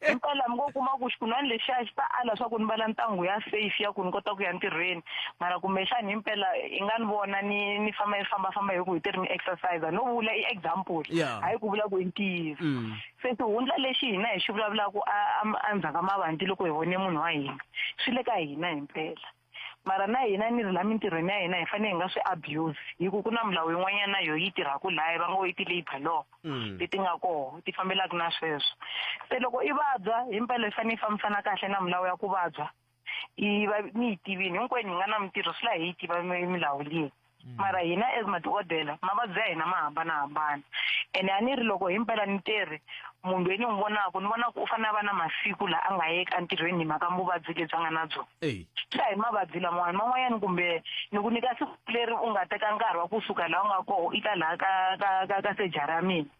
himpela mi ngo kuma ku xikunwani lexiya xi ta ala swa ku ni mbala ntangu ya safe ya ku ni kota ku ya ntirhweni mara kumbexani himpela i nga ni vona ni ni famba fambafamba hi ku hi teri ni exercise no vula i example hayi ku vula ku i ntiyiso mm. Se xihundla lexi hina hi xi vulavulaka endzhaku ka mavanti loko hi vone munhu wa hina, swi le ka hina himpela. Mara na hina ni ri la mintirhweni ya hina hi fanele hi nga swi abuse hi ku ku na milawu yin'wanyana na yoho yi tirhaka lahaya va ngo i ti-labour law leti nga koho ti fambelaka na sweswo. Se loko i vabya himpela i fanele i fambisana kahle na milawu ya ku vabya i va mi yi tivini hinkwenu hi nga na mintirho swi la hi yi tiva milawu liya. Mm. mara hina as madokodela mavabyi ya hina ma hambanahambana ene a ni ri loko himpela ni tirhi munhu loyi ni n'wi vonaka ni vona ku u fanele a va na masiku laha a nga yeki entirhweni hi mhaka vuvabyi lebyi a nga na byona swi ya hi mavabyi lamawani man'wanyana kumbe ni ku nyika siku leri u nga teka nkarhi wa kusuka laha u nga koho i ta laha ka ka ka ka sejari ya mina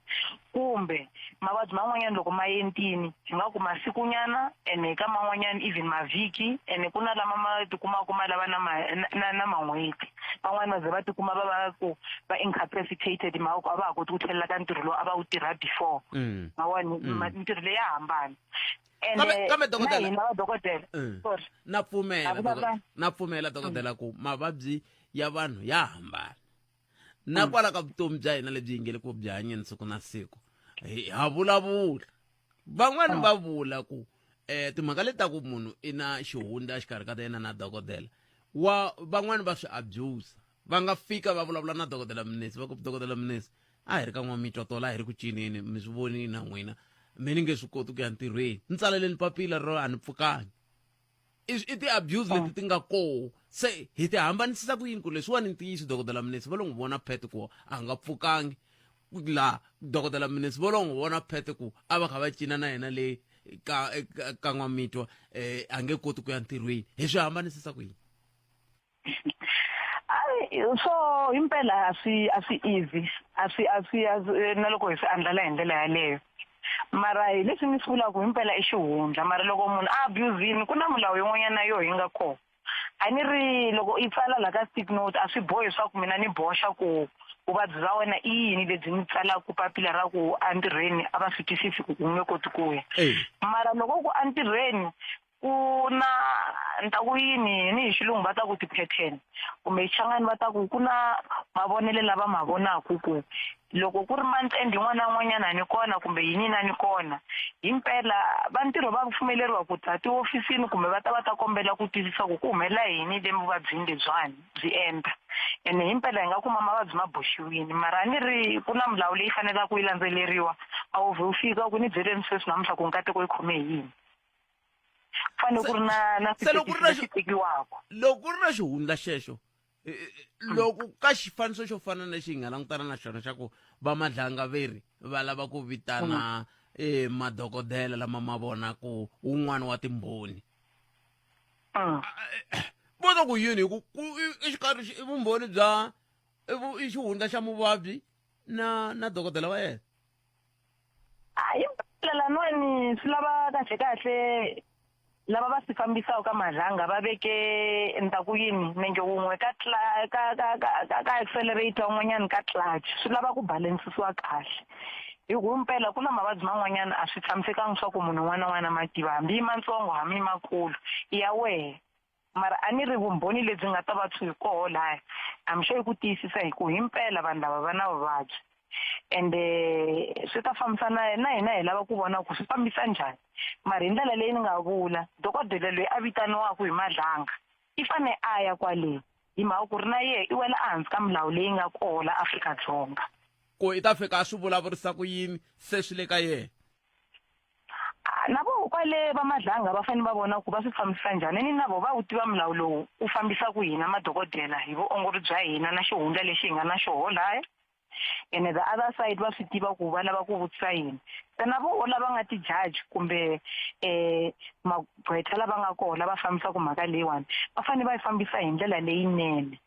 kumbe mavabyi man'wanyana loko ma entini hi nga ku masikunyana ene ka man'wanyana even mavhiki ene ku na lama ma tikumaka ma lava na ma na, na man'hweti van'wani va ze va tikuma va va ku va incapacitated hi mhaka ku a va ha koti ku tlhelela ka ntirho lowu a va wu tirha before mm. ma vona mm. mintirho leyi ya hambana ene kambe dokodela na dokodela mm. sorry na pfumela na pfumela dokodela ku mavabyi ya vanhu ya hambana na mm. kwala ka vutomi bya hina lebyi hi nge le ku byi hanyeni siku na siku ha vulavula van'wani mm. va vula ku eh timhaka leti ta ku munhu i na xihundla exikarhi ka yena na dokodela wa van'wani va swi abuse va nga fika va vulavula na dokodela minesi va ku dokodela minesi a hi ri ka n'wamitwa tola a hi ri ku cinini mi swi vonini na n'wina me ni nge swi koti ku ya ntirhweni ni tsaleleni papila ro a ni pfukangi i ti-abuse leti ti nga koho se hi ti hambanisisa ku yini ku leswiwani ntiyiso dokodela minesi va lo n'wi vona phet ku a nga pfukangi laha dokodela minesi va lo n'wi vona phet ku a va kha va cina na yena le ka ka n'wamitwa um a nge koti ku ya ntirhweni hi swi hambanisisa ku yini so himpela a swi a swi easy a swi a swi na loko hi swi andlala hi ndlela yaleyo mara hi leswi ni swi vulaka himpela i xihundla mara loko munhu a abuse-ini ku na milawu yin'wanyana yo hi nga kona a ni ri loko i tsala la ka stick note a swi bohi swa ku mina ni boxa ku vuvabyi bya wena i yini lebyi ni tsalaka papila ra ku entirhweni a va swi twisisi ku u nge koti ku ya mara loko ku entirhweni ku na ni ta ku yini ni hi xilungu va ta ku ti-pattern kumbe xichangani va ta ku ku na mavonelo lava ma vonaku ku loko ku ri month end yin'wana na yin'wanyana ni kona kumbe yini na ni kona himpela va ntirho va pfumeleriwa ku ta tihofisini kumbe va ta va ta kombela ku twisisa ku ku humelela yini le vuvabyini lebyiwani byi endla ene himpela hi nga kuma mavabyi ma boxiwile mara a ni ri ku na milawu leyi fanelaka yi landzeleriwa a wu vhe u fika ku ni byeleni sweswi namuntlha ku nkateko yi khome hi yini fanele ku ri na na Se loko ku ri na lexi tekiwaka loko ku ri na xihundla xexo eh, eh, loko ka xifaniso xo fana na lexi hi nga langutana na xona xa ku va madlanga veri va lava ku vitana eh, madokodela lama ma vona ku wun'wana wa timbhoni vo ta ku yini hi ku ku i xikarhi i vumbhoni bya i xihundla xa muvabyi na na dokodela wa yena hayi laniwani swi lava kahle kahle lava va swi fambisaka ka madlanga va veke ni ta ku yini nenge wun'we ka ka ka ka ka accelerator wun'wanyana ka clutch swi lava ku balansisiwa kahle hi ku mpela ku na mavabyi man'wanyana a swi tshamisekanga swa ku munhu un'wana na un'wana ma tiva hambi i matsongo hambi i makulu i ya wehe mara a ni ri vumbhoni lebyi nga ta va byi koho laya I'm sure ku tiyisisa hi ku himpela vanhu lava va na vuvabyi ende swi ta fambisana na hina hi lava ku vona ku swi fambisa njhani mara hi ndlela leyi ni nga vula dokodela loyi a vitaniwaka hi madlanga i fane a ya kwale hi mhaka ku ri na yehe i wela ehansi ka milawu leyi nga koho la Afrika-Dzonga ku i ta fika a swi vulavurisa ku yini se swi le ka yena Na voho kwale va Madlanga va fanele va vona ku va swi fambisa njhani ni na voho va wu tiva milawu lowu wu fambisaka hina madokodela hi vuongori bya hina na xihundla lexi hi nga na xoho laya. Ene the other side va swi tiva ku va lava ku vutisa yini. Se na voho lava nga ti-judge kumbe um magqwetha lava nga kona lava fambisaka mhaka leyiwani va fanele va yi fambisa hi ndlela leyinene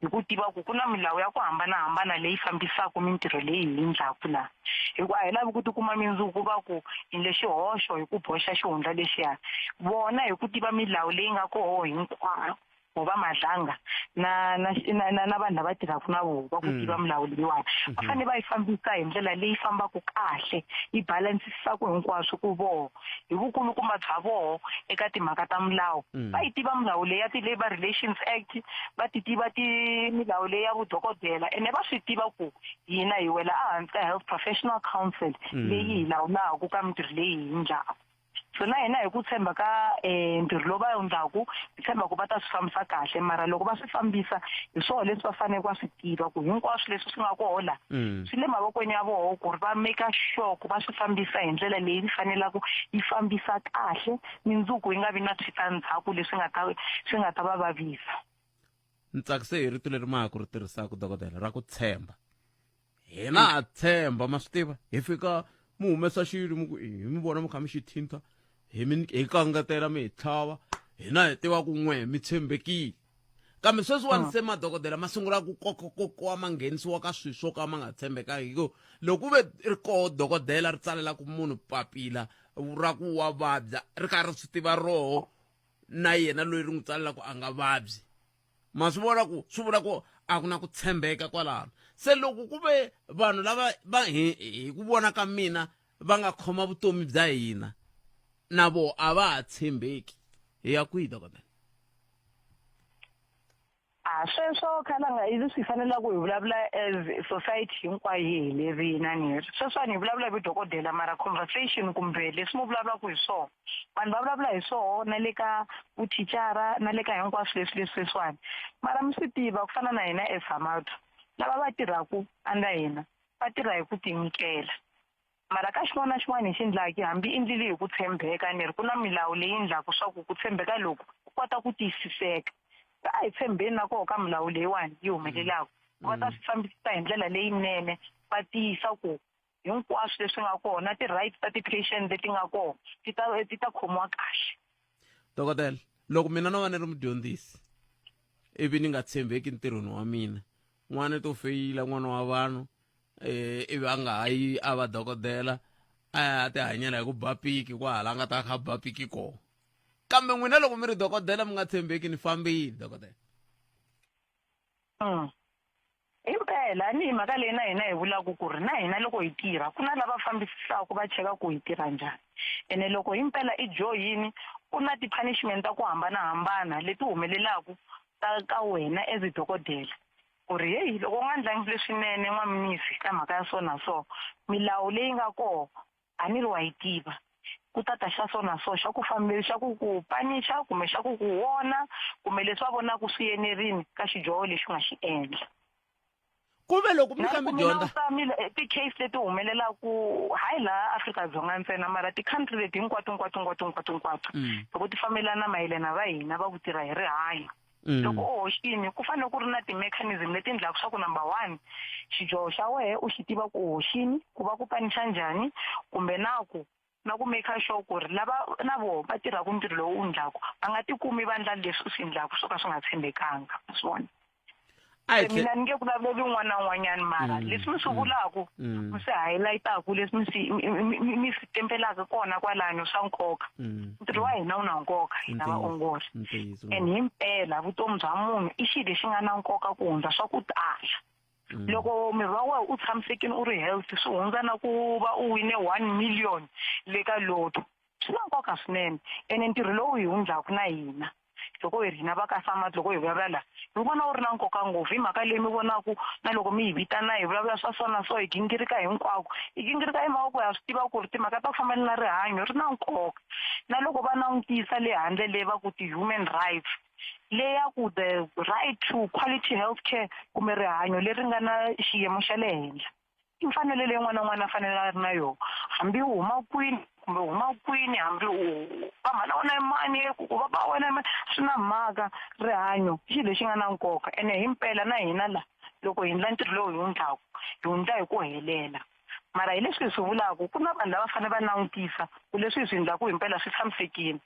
hi ku tiva ku ku na milawu ya ku hambanahambana leyi fambisaka mintirho leyi hi yi ndlaku laha. Hi ku a hi lavi ku tikuma mindzuku va ku endle xihoxo hi ku boxa xihundla lexiya. Vona hi ku tiva milawu leyi nga koho hinkwayo vo va Madlanga na na na na, na vanhu lava tirhaka na voho va ku tiva milawu leyiwani va fanele va yi fambisa hi ndlela leyi fambaka kahle yi balansisaka hinkwaswo ku voho hi vukulukumba bya voho eka timhaka ta milawu va yi tiva milawu leyi ya ti-Labour Relations Act va ti tiva ti milawu leyi ya vudokodela ene va swi tiva ku hina hi wela ehansi ka Health Professional Council leyi hi lawulaka ka mintirho leyi hi yi endlaka. So na hina hi ku tshemba ka um ntirho lowu va wu endlaku hi tshemba ku va ta swi fambisa kahle mara loko va swi fambisa hi swona leswi va faneleke va swi tiva ku hinkwaswo leswi swi nga koho la swi le mavokweni ya voho ku ri va make sure ku va swi fambisa hi ndlela leyi fanelaka yi fambisa kahle mindzuku yi nga vi na switandzhaku leswi nga ta swi nga ta va vavisa. Ni tsakise hi rito leri ma ha ku ri tirhisaka dokodela ra ku tshemba. Hina ha tshemba ma swi tiva hi fika mi humesa xilo mi ku hi mi vona mi kha mi xi thintha hi mi hi kangatela mi hi tlhava hina hi tiva ku n'we mi tshembekile kambe sweswiwani se madokodela ma sungula ku kokokokowa ma nghenisiwa ka swilo swo ka ma nga tshembekangi hi ku loko ku ve ri koho dokodela ri tsalelaka munhu papila ra ku wa vabya ri karhi ri swi tiva roho na yena loyi ri n'wi tsalelaka a nga vabyi ma swi vona ku swi vula ku a ku na ku tshembeka kwalano se loko ku ve vanhu lava va hi hi ku vona ka mina va nga khoma vutomi bya hina na vo a va ha tshembeki hi ya kwihi dokodela A sweswo khalanga i leswi hi fanelaka hi vulavula as society hinkwayo yi helerile a ni ri sweswiwani hi vulavula hi vudokodela mara conversation kumbe leswi mu vulavulaka hi swona vanhu va vulavula hi swoho na le ka vuthicara na le ka hinkwaswo leswi leswi sweswiwani mara mi swi tiva ku fana na hina as Hamatwa lava va tirhaku under hina va tirha hi ku tinyikela Mara ka xin'wana na xin'wana hi xi ndlaki hambi i ndlile hi ku tshembeka ni ri ku na milawu leyi ndlaku swa ku ku tshembeka loku ku kota ku tiyisiseka. Se a hi tshembeni na koho ka milawu leyiwani yi humelelaku ku va ta swi fambisisa hi ndlela leyinene va tiyisa ku hinkwaswo leswi nga kona na ti-rights ta ti-patient leti nga kona ti ta ti ta khomiwa kahle. Dokodela, loko mina no va ni ri mudyondzisi ivi ni nga tshembeki ntirhweni wa mina, n'wana to feyila n'wana wa vanhu eh ivi a nga ha yi a va dokodela a ya ti hanyela hi ku ba piki kwahala a nga ta kha ba piki kona kambe n'wina loko mi ri dokodela mi nga tshembeki ni fambile dokodela mm. Himpela ni hi mhaka leyi na hina hi vulaka ku ri na hina loko hi tirha ku na lava fambisisaka va cheka ku hi tirha njhani ene loko himpela i dyohini ku na ti-punishment ta ku hambanahambana leti humelelaka ta ka wena as dokodela ku ri heyi loko u nga ndlangi leswinene n'waminisi ka mhaka ya so na so milawu leyi nga koho a ni ri wa yi tiva ku ta ta xa so na so xa ku fambe xa ku ku panicha kumbe xa ku ku wona kumbe leswi va vonaka swi enerini ka xidyoho lexi u nga xi endla ku ve loko mi kha mi dyondza eh, ti-case leti humelelaku hayi laha Afrika-Dzonga ntsena mara ti-country leti hinkwato hinkwato hinkwato hinkwato hinkwato mm. loko ti fambelana mayelana va hina va ku tirha hi rihanyo mm. loko u hoxini ku fanele ku ri na ti-mechanism leti endlaka swa ku number one xidyoho xa wehe u xi tiva ku u hoxini ku va ku panicha njhani kumbe na ku na ku make sure ku ri lava na voho va tirhaka ntirho lowu u ndlaku va nga tikumi va ndla leswi u swi ndlaku swo ka swi nga tshembekanga swi vona mina ni nge vulavuleli un'wana na un'wanyana mara mm, leswi mi swi mm, vulaku mm. mi swi highlight-aku leswi mi swi mi swi tempelaka kona kwalano swa nkoka ntirho wa hina wu na nkoka hina vaongori and himpela vutomi bya munhu i xilo lexi nga na nkoka ku hundza swa ku tala loko miri wa wena u tshamisekile u ri healthy swi hundza na ku va u wine 1 million le ka lotto swi na nkoka swinene ene ntirho lowu hi wu ndlaku na hina loko hi ri hina va ka Samart loko hi vulavula la hi vona wu ri na nkoka ngopfu hi mhaka leyi mi vonaku na loko mi hi vitana hi vulavula swa so na so hi gingirika hinkwako hi gingirika hi mhaka ku ha swi tiva ku ri timhaka ta ku fambana na rihanyo ri na nkoka na loko va langutisa le handle le va ku ti-human rights leya ku the right to quality health care kumbe rihanyo leri nga na xiyimo xa le henhla i mfanelo leyi n'wana na un'wana a fanele a ri na yona hambi u huma kwini kumbe u huma kwini hambi u va mhana wena i mani ku va ba wena i mani swi na mhaka rihanyo i xilo lexi nga na nkoka ene himpela na hina la loko hi endla ntirho lowu hi wu endlaku hi wu endla hi ku helela mara hi leswi hi swi vulaka ku na vanhu lava fanele va langutisa ku leswi hi swi endlaku himpela swi tshamisekile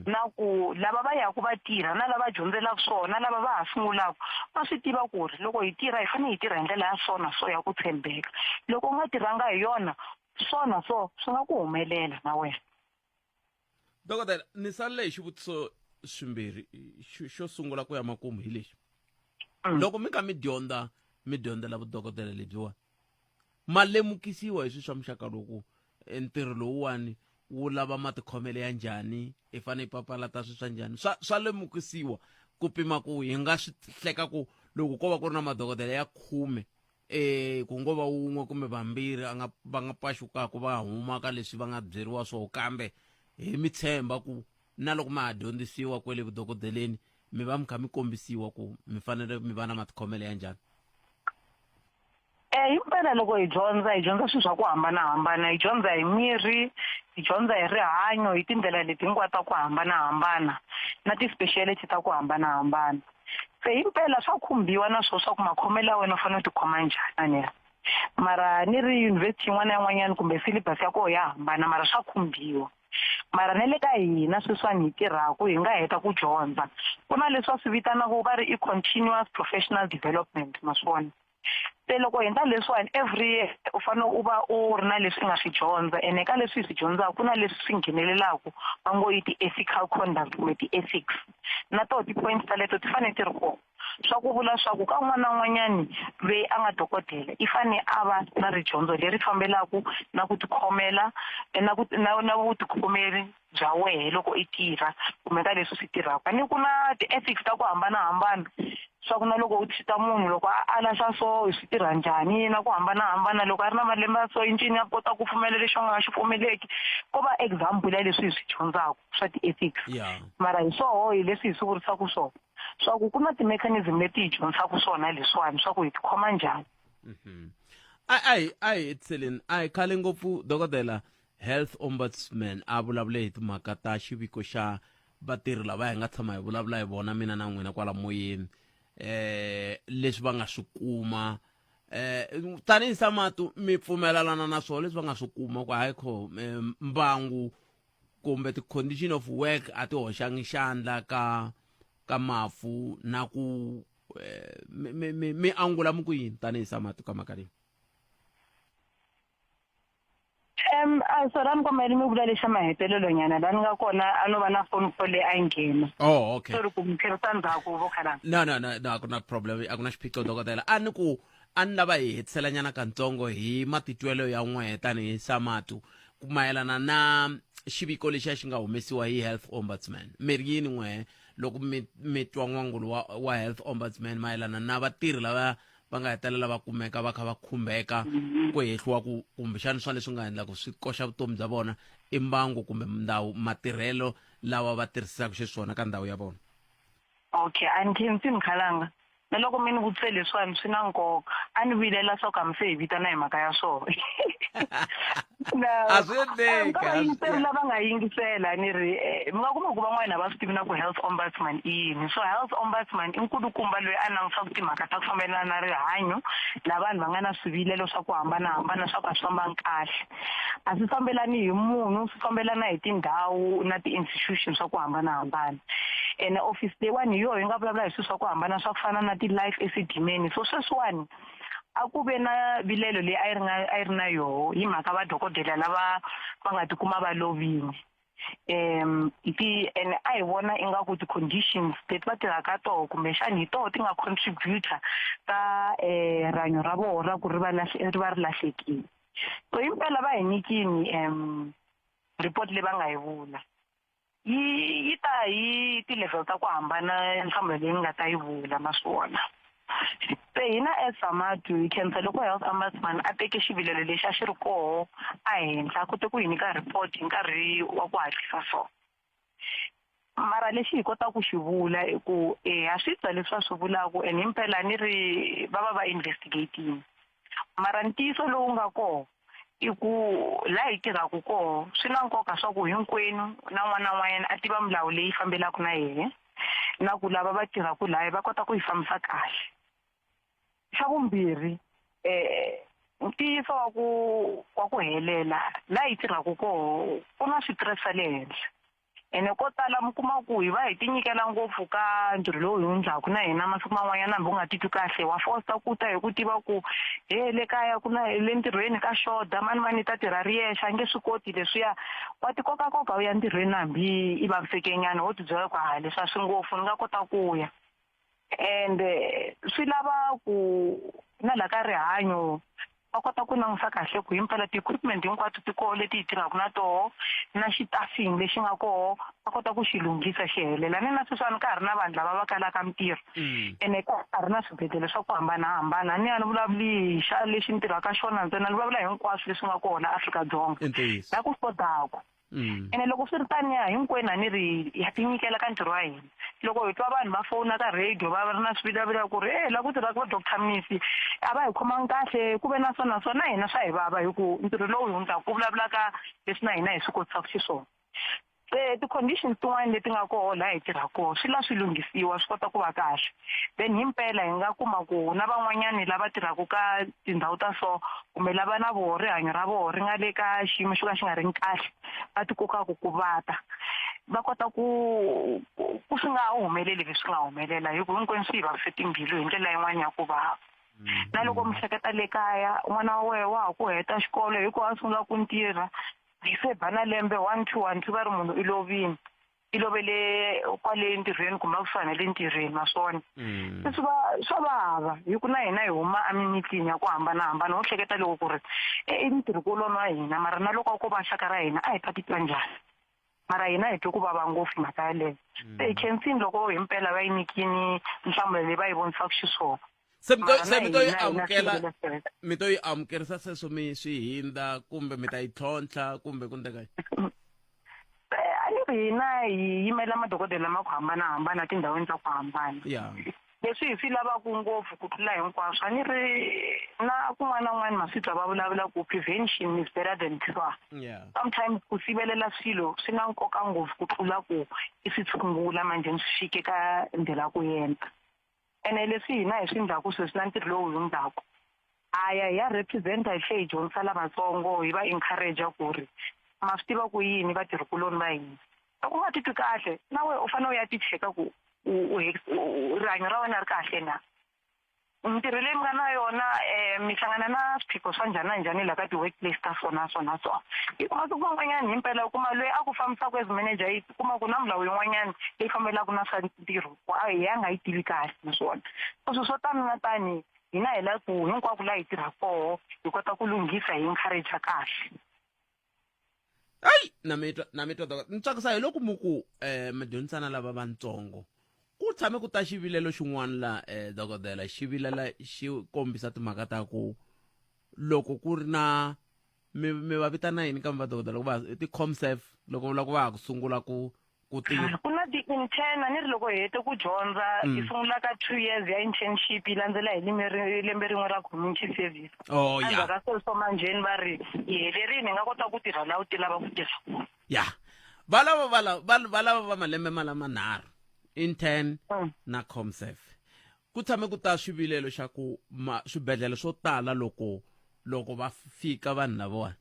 na ku lava va yaku va tirha na lava dyondzelaka swona lava va ha sungulaka va swi tiva ku ri loko hi tirha hi fanele hi tirha hi ndlela ya so na so ya ku tshembeka loko u nga tirhanga hi yona so na so swi nga ku humelela na wena Dokodela ni salele hi xivutiso swimbirhi xo sungula ku ya makumu hi lexi loko mi kha mi dyondza mi dyondzela vudokodela lebyiwani ma lemukisiwa hi swilo swa muxaka loku ntirho lowuwani wu lava matikhomelo ya njhani i fanele i papalata swilo swa njhani swa swa lemukisiwa ku pima ku hi nga swi hleka ku loko ko va ku ri na madokodela ya khume eh ku ngo va wun'we kumbe vambirhi a nga va nga paxukaka va huma ka leswi va nga byeriwa swoho kambe hi mi tshemba ku na loko ma ha dyondzisiwa kwele vudokodeleni mi va mi kha mi kombisiwa ku mi fanele mi va na matikhomelo ya njhani. Eh himpela loko hi dyondza hi dyondza swilo swa ku hambanahambana hi dyondza hi mirhi hi dyondza hi rihanyo hi tindlela leti hinkwato ta ku hambanahambana na ti-speciality ta ku hambanahambana se himpela swa khumbiwa na swona swa ku makhomelo ya wena u fanele u tikhoma njhani a ni ri mara ni ri yunivhesiti yin'wana na yin'wanyana kumbe syllabus ya koho ya hambana mara swa khumbiwa mara na le ka hina sweswiwani hi tirhaka hi nga heta ku dyondza ku na leswi va swi vitanaka va ri i continuous professional development ma swi vona se loko hi endla leswiwani every year u fanele u va u ri na leswi u nga swi dyondza ene ka leswi hi swi dyondzaka ku na leswi swi nghenelelaka va ngo i ti-ethical conduct kumbe ti-ethics na toho ti-point taleto ti fanele ti ri kona swa ku vula swa ku ka un'wana na un'wanyani loyi a nga dokodela i fane a va na ridyondzo leri fambelaka na ku tikhomela na ku na na vutikhomeri bya wehe loko i tirha kumbe ka leswi u swi tirhaka ni ku na ti-ethics ta ku hambanahambana swa ku na loko u treat-a munhu loko a ala swa so swi tirha njhani na ku hambanahambana loko a ri na malembe ya so i ncini a kota ku pfumela lexi a nga xi pfumeleki ko va example ya leswi hi swi dyondzaka swa ti-ethics mara hi swoho hi leswi hi swi vurisaka swona swa ku ku na ti-mechanism leti hi dyondzaka swona leswiwani swa ku hi tikhoma njhani a a hi a hi hetiseleni a hi khale ngopfu dokodela health ombudsman a vulavule hi timhaka ta xiviko xa vatirhi lava hi nga tshama hi vulavula hi vona mina na n'wina kwala moyeni eh leswi va nga swi kuma eh tanihi samatu mi pfumelelana na swona leswi va nga swi kuma ku hayi kho eh, mbangu kumbe ti-condition of work a ti hoxangi xandla ka ka mafu na ku eh, mi, mi, mi, mi angula mi ku yini tanihi samatu ka mhaka leyi Um, a sorry a ni kombela mi vula lexa mahetelelo nyana la ni nga kona a no va na phone call leyi a yi nghena oh okay sorry ku mi tlherisa ndzhaku vo khalanga no no no no a ku na problem a ku na xiphiqo dokodela a ni ku a ni lava hi hetiselanyana katsongo hi matitwelo ya n'wehe tanihi samatu mayelana na xiviko lexiya xi nga humesiwa hi health ombudsman mi ri yini n'wehe loko mi mi twa n'wangulo wa, wa health ombudsman mayelana na vatirhi lava va nga hetelela va kumeka va kha va khumbeka ku hehliwa ku kumbexana swa leswi nga endla ku swi koxa vutomi bya vona i mbangu kumbe ndhawu matirhelo lawa va tirhisaka xiswona ka ndhawu ya vona okay a ni khensi mkhalanga na loko mi ni vutise leswiwani swi na nkoka a ni vilela swa ku a mi se hi vitana hi mhaka ya swona A swi endleki, ka a swi- vayingiseri lava nga yingisela ni ri eh, mi nga kuma ku van'wana a va swi tivi na ku health ombudsman i yini so health ombudsman i nkulukumba loyi a langutisaka timhaka ta ku fambelana na rihanyo la vanhu va nga na swivilelo swa ku hambanahambana swa ku a swi fambangi kahle a swi fambelani hi munhu swi fambelana hi tindhawu na ti-institution swa ku hambanahambana ene office leyiwani hi yoho yi nga vulavula hi swilo swa ku hambana swa ku fana na ti-life esidimeni so sweswiwani a ku ve na vilelo leyi a yi ri nga a yi ri na yoho hi mhaka vadokodela lava va nga tikuma va lovile um ti ene a hi vona ingaku ti-conditions leti va tirhaka toho kumbexani hi toho ti nga contributor ka um rihanyo ra voho ra ku ri va ri va ri lahlekile so himpela va hi nyikini um report leyi va nga yi vula yi yi ta hi ti-level ta ku hambana nhlamulo leyi ni nga ta yi vula ma swi vona se hina as samatu hi khensa loko health ombudsman a teke xivilelo lexi a xi ri koho a henhla a kote ku hi nyika report hi nkarhi wa ku hatlisa so mara lexi hi kotaka ku xi vula i ku e ha swi twa leswi va swi vulaka and himpela ni ri va va va investigating mara ntiyiso lowu nga koho. I ku laha hi tirhaka koho swi na nkoka swa ku hinkwenu na un'wana na un'wanyana a tiva milawu leyi fambelaka na yena na ku lava va tirhaka lahaya va kota ku yi fambisa kahle. Xa vumbirhi um ntiyiso wa ku wa ku helela laha hi tirhaka koho ku na switirese swa le henhla. Ene ko tala mi kuma ku hi va hi tinyikela ngopfu ka ntirho lowu hi wu ndlaku na hina masiku man'wanyana hambi u nga titwi kahle wa fosta ku ta hi ku tiva ku he le kaya ku na le ntirhweni ka xoda mani mani ta tirha ri yexe a nge swi koti leswiya wa tikokakoka u ya ntirhweni hambi i vavisekenyana wo tibyela ku ha leswi a swi ngopfu ni nga kota ku ya ende swi lava ku na la ka rihanyo va kota ku langusa kahle ku himpela ti-equipment hinkwato ti koho leti hi tirhaka na toho na xitafini lexi nga koho va kota ku xi lunghisa xi helela ni na sweswiwani ka ha ri na vanhu lava va kalaka mintirho ene ka ha ri na swibedhlele swa ku hambanahambana ni a ni vulavuli hi xa lexi ni tirhaka xona ntsena ni vulavula hinkwaswo leswi nga kona Afrika-Dzonga la ku xotaku Mm. Ene loko swi ri taniya hinkwenu a ni ri ha tinyikela ka ntirho wa hina. Loko hi twa vanhu va fona ka radio va ri na swivilavila ku ri e la ku tirhaka va Doctor Mnisi a va hi khomangi kahle ku ve na so na so na hina swa hi vava hi ku ntirho lowu hi wu endlaka ku vulavula ka leswi na hina hi swi kotisaka xiswona. Se ti-conditions tin'wana leti nga koho laha hi tirhaka koho swi la swi lunghisiwa swi kota ku va kahle. Then himpela hi nga kuma ku na van'wanyani lava tirhaka ka tindhawu ta so kumbe lava na voho rihanyo ra voho ri nga le ka xiyimo xo ka xi nga ri kahle va ti kokaka ku va ta va kota ku ku swi nga humeleli leswi nga humelela hi ku hinkwenu swi hi vavise timbilu hi ndlela yin'wana ya ku vava na loko mi hleketa le kaya n'wana wa wena wa ha ku heta xikolo hi ku a sungula ku ntirha hi se ba na lembe one two one two va ri munhu i lovile i lovele kwale ntirhweni kumbe akusuhani na le ntirhweni naswona mm. se swi va swa vava hi ku na hina hi huma emimitini ya ku hambanahambana wo hleketa loko ku ri e, i ntirhikuloni wa hina mara na loko ko va xaka ra hina a hi ta titwa njhani mara hina hi twe ku vava ngopfu mhaka yaleyo mm. se hi khensini loko himpela va yi nyikini nhlamulo leyi va yi vonisaka xiswona se mi to se mi to yi amukela mi to yi amukerisa sweswo mi swi hindza kumbe mi ta yi tlhontlha kumbe ku ndleka eh, a ni ri hina hi yimela madokodela ma ku hambanahambana tindhawini ta ku hambana ya leswi hi swi lavaka ngopfu ku tlula hinkwaswo a ni ri na kun'wana na kun'wana maswi twa va vulavula ku prevention is better than cure yeah. sometimes ku sivelela swilo swi na nkoka ngopfu ku tlula ku i swi tshungula manjheni swi fike ka ndlela ku yenta Ene leswi hina hi swi ndlaku sweswi na ntirho lowu hi wu ndlaku, ha ya hi ya represent-a hi tlhe hi dyondzisa lavatsongo hi va encourage ku ri ma swi tiva ku yini vatirhikuloni va hina. Loko u nga titwi kahle na wena u fanele u ya ti cheka ku u u rihanyo ra wena ri kahle na. Mintirho leyi mi nga na yona mi hlangana na swiphiqo swa njhani na njhani la ka ti-workplace ta so na so na so. Hi ku masiku man'wanyana himpela u kuma loyi a ku fambisaka as manager yi kuma ku na milawu yin'wanyana leyi fambelaka na swa ntirho ku a hi a nga yi tivi kahle naswona so swilo swo tani na tani hina hi la ku hinkwako laha hi tirhaka koho hi kota ku lunghisa hi encourage kahle. Ayi na mi twa na mi twa dokodela ni tsakisa hi loko mu ku um mi dyondzisana lava vantsongo ku tshame ku ta xivilelo xin'wana la um dokodela xi vilela xi kombisa timhaka ta ku loko ku ri na mi mi va vitana yini kambe vadokodela loko va ti-comsef loko loko va ha ku sungula ku ku tirha ku na ti-intern a ni ri loko hi hete ku dyondza hi mm. sungula ka two years ya internship yi landzela hi lembe rin'we ra community service oh, yeah. endzhaku ka sweswo manjheni va ri hi helerini hi nga kota ku tirha laha u ti lava ku tirha kona ya va lava va lava va lava va malembe ma lamanharhu intern mm. na comsef Ku tshame ku ta swivilelo xa ku ma, swibedlhele swo tala loko loko va fika vanhu lavawani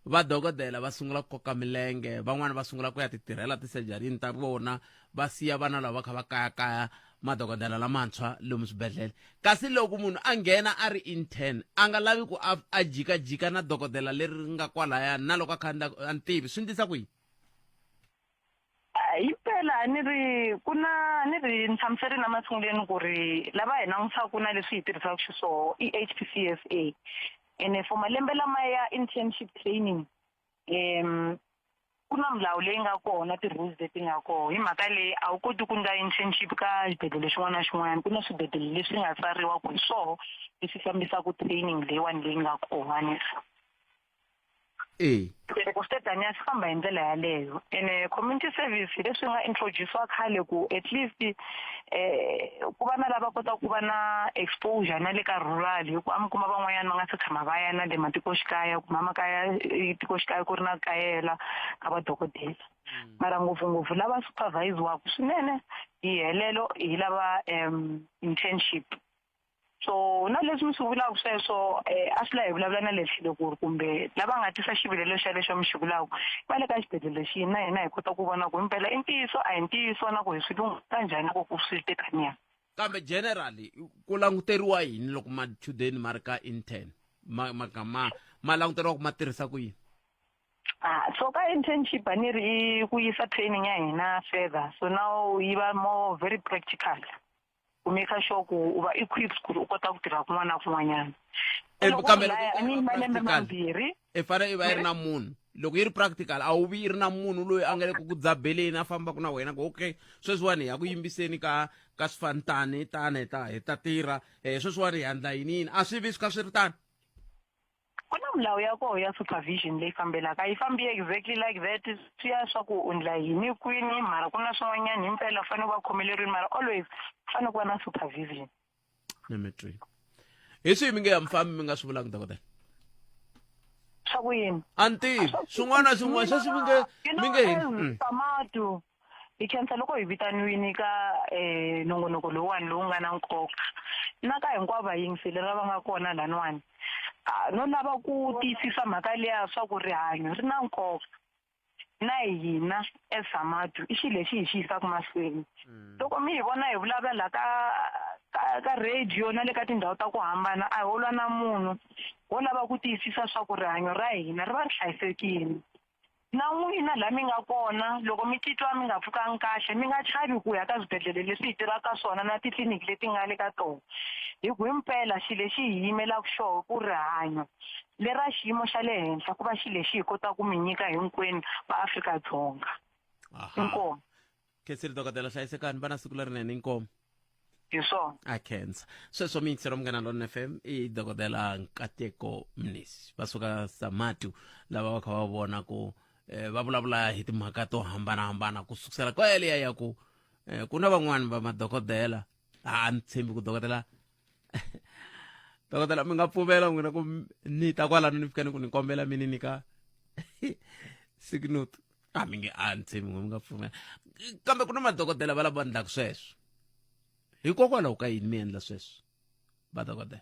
va dokodela va sungula ku koka milenge van'wani va sungula ku ya ti tirhela tisejarini ta vona va siya vana lava va kha va kayakaya madokodela lamantshwa lomu swibedhlele kasi loko munhu a nghena a ri intern a nga lavi ku a, a jikajika na dokodela leri ri nga kwalaya na loko a kha a ni tivi swi ndlisa ku yini Himpela a ni ri ku na ni ri ni hlamuserile na masunguleni ku ri lava hi langutisaka na leswi hi tirhisaka xiswona i H_P_C_S_A ene for malembe lamaya ya internship training ku na milawu leyi nga kona ti-rules leti nga kona hi mhaka leyi a wu koti ku ndla internship ka xibedhlele xin'wana na xin'wana ku na swibedhlele leswi nga tsariwa ku hi swoho leswi fambisaka training leyiwani leyi nga kona E. Loko swi te taniya swi famba hi ndlela yaleyo. Ene community service hi leswi nga introduce-iwa khale ku at least ku va na lava kotaka ku va na exposure na le ka rural hi ku a mi kuma van'wanyana va nga se tshama va ya na le matikoxikaya kuma makaya tikoxikaya ku ri na kayela ka vadokodela. Mara ngopfungopfu lava supervise-waku swinene hi helelo hi lava internship. So na leswi mi swi vulaka sweswo eh, a swi la hi vulavula na le tlhelo ku ri kumbe lava nga tisa xivilelo xelexo mi xi vulaka va le ka xibedhlele xihi na hina hi kota ku vona ku himpela i ntiyiso a hi ntiyiso na ku hi swi lunghisa njhani loko ku swi te taniya. Kambe generally ku languteriwa yini loko machudeni ma ri ka intern ma ma ma ma languteriwa ku ma tirhisa ku yini? Ah, so ka internship a ni ri i ku yisa training ya hina further so now yi va more very practical. Ku make sure ku u va equipped ku ri u kota ku tirha kun'wana na kun'wanyana. Eh, Loko kambe u loko laya, yi a ni ri malembe practical, mambirhi. i fanele i va yi ri na munhu loko yi ri practical a wu vi yi ri na munhu loyi a nga le ku ku dzabeleni a fambaka na wena ku okay sweswiwani hi ya ku yimbiseni ka ka swifantani tani hi ta hi ta tirha um sweswiwani hi endla yini yini a swi vi swi kha swi ri tano. Ku na milawu ya koho ya supervision leyi fambelaka, a yi fambi exactly like that, swi ya swa ku u ndla yini kwini mara ku na swin'wanyana himpela u fanele u va khomelerini mara always ku fanele ku va na supervision. Ni mi twile. Hi swihi mi nge ya mufambi mi nga swi vulanga dokodela? Swa ku yini? A ni tivi. Swin'wana na swin'wana sweswi mi nge mi nge yini? Tamatu Hi khensa loko hi vitaniwini ka nongonoko lowuwani lowu nga na nkoka na ka hinkwavo vayingiseli lava nga kona laniwani. No lava ku tiyisisa mhaka liya swa ku rihanyo ri na nkoka na hina as SAMATU i xilo lexi hi xi yisaka mahlweni. Loko mi hi vona hi vulavula la ka ka ka radio na le ka tindhawu ta ku hambana a ho lwa na munhu, ho lava ku tiyisisa swa ku rihanyo ra hina ri va ri hlayisekile. Na n'wina laha mi nga kona, loko mi titwa mi nga pfukangi kahle, mi nga chavi ku ya ka swibedlhele leswi hi tirhaka ka swona na titliliniki leti nga le ka tona. Hi ku himpela xilo lexi hi yimelaka xona i ku rihanyo lera xiyimo xa le henhla ku va xilo lexi hi kotaka ku mi nyika hinkwenu va Afrika-Dzonga. Inkomu. Khensile dokodela, hlayisekani, va na siku lerinene. Inkomu. Hi swona. A khensa. Sweswo miyingiseri wa Munghana Lonene FM i dokodela Nkateko Mnisi va suka Samatu lava va kha va vona ku eh, va vulavula hi timhaka to hambanahambana ku sukusela kweliya ya ku eh, ku na van'wani va madokodela a ni tshembi ku dokodela dokodela mi nga pfumela n'wina ku ni ta kwalano ni fika ni ku ni kombela mi ni nyika sick note a mi nge a ni tshembi n'we mi nga pfumela kambe ku na madokodela va lava endlaka sweswo hikokwalaho ka yini mi endla sweswo vadokodela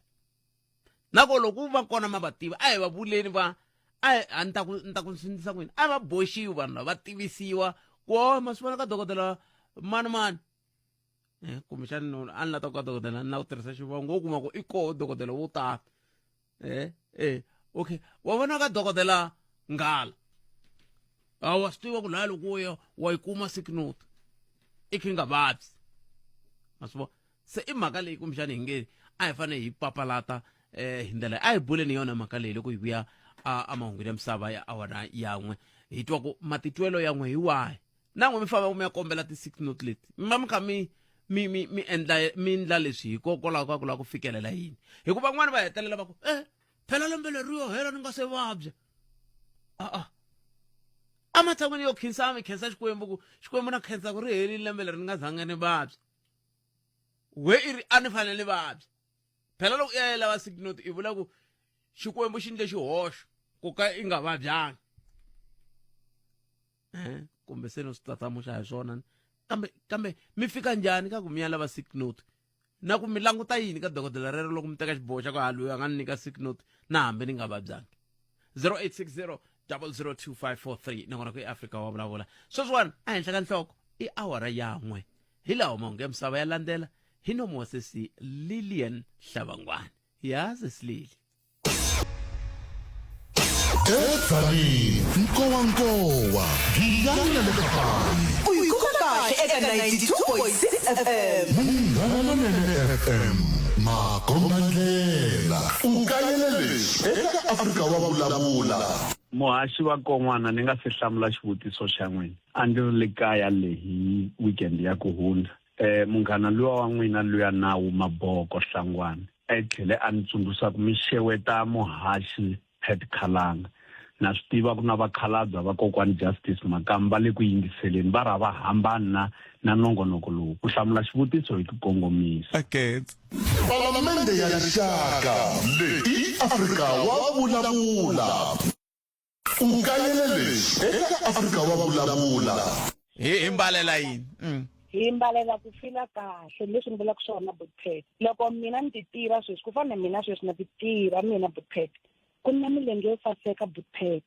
na ko loko va kona ma va tiva a hi va vuleni va a a ni ta ku ni ta ku swi endlisa ku yini a va boxiwi vanhu lava va tivisiwa ku o ma swi vona ka dokodela mani mani eh kumbexani no a ni la ta ku ka dokodela ni la ku tirhisa xivongo wo kuma ku i koho dokodela wo tala eh eh okay wa vona ka dokodela nghala a wa swi tiva ku laya loko wo ya wa yi kuma sick note i kha i nga vabyi ma swi vona se i mhaka leyi kumbexani hi nge a hi fanele hi papalata eh hi ndlela a hi buleni yona mhaka leyi loko hi vuya a mahungwini ya misava ya awara yan'we hi twa ku matitwelo yan'we hi wahi na n'we mi famba mi ya kombela ti-six note leti mi va mi kha mi mi mi mi endla mi endla leswi hikokwalaho ka ku lava ku fikelela yini hikuva van'wani va hetelela va ku e phela lembe leri yo hela ni nga se vabya a-a ematshan'wini yo khensa mi khensa xikwembu ku xikwembu na khensa ku ri helile lembe leri ni nga zanga ni vabya we i ri a ni fanele ni vabya phela loko i ya lava sick note i vula ku xikwembu xi ndle xihoxo ku ka i nga vabyangi eh kumbe se no swi tsatsamuxa hi swona kambe kambe mi fika njhani ka ku mi ya lava sick note na ku mi languta yini ka dokodela rero loko mi teka xiboho xa ku ha loyi a nga ni nyika sick note na hambi ni nga vabyangi 0860 002543 nakona ku eAfrika wa vulavula sweswiwani ehenhla ka nhloko i awara yan'we hi lawa mahungu ya misava ya landzela hi nomu wa sesi Lilian Hlavangwani ya sesi Lili Edzanini, nkowankowa, giyani na le Kapani. U yi kuma kahle eka 92.6 FM. Munghana Lonene FM, makombandlela. U kayele leswi eka Afrika wa Vulavula. Muhaxi wa kon'wana ni nga se hlamula xivutiso xa n'wina a ndzi ri le kaya le hi weekend ya ku hundza eh munghana luya wa n'wina luya nawu maboko hlangwana a tlhele a ni tsundzuxa ku mi xeweta muhaxi Pat Khalanga. Na swi tiva ku na vakhalabya va kokwani Justice Makamu va le ku yingiseleni va ri a va hambani na na nongonoko lowu. Ku hlamula xivutiso hi ku kongomisa. Palamende ya Rixaka, leyi i Afrika wa Vulavula. U kayele leswi eka Afrika wa Vulavula. Hi hi mbalela yini? Hi mbalela ku fila kahle leswi ni vulaka swona Butpet. Loko mina ni ti tiva sweswi ku fana na mina sweswi na ti tiva mina Butpet. Ku na milenge yo saseka Butpet.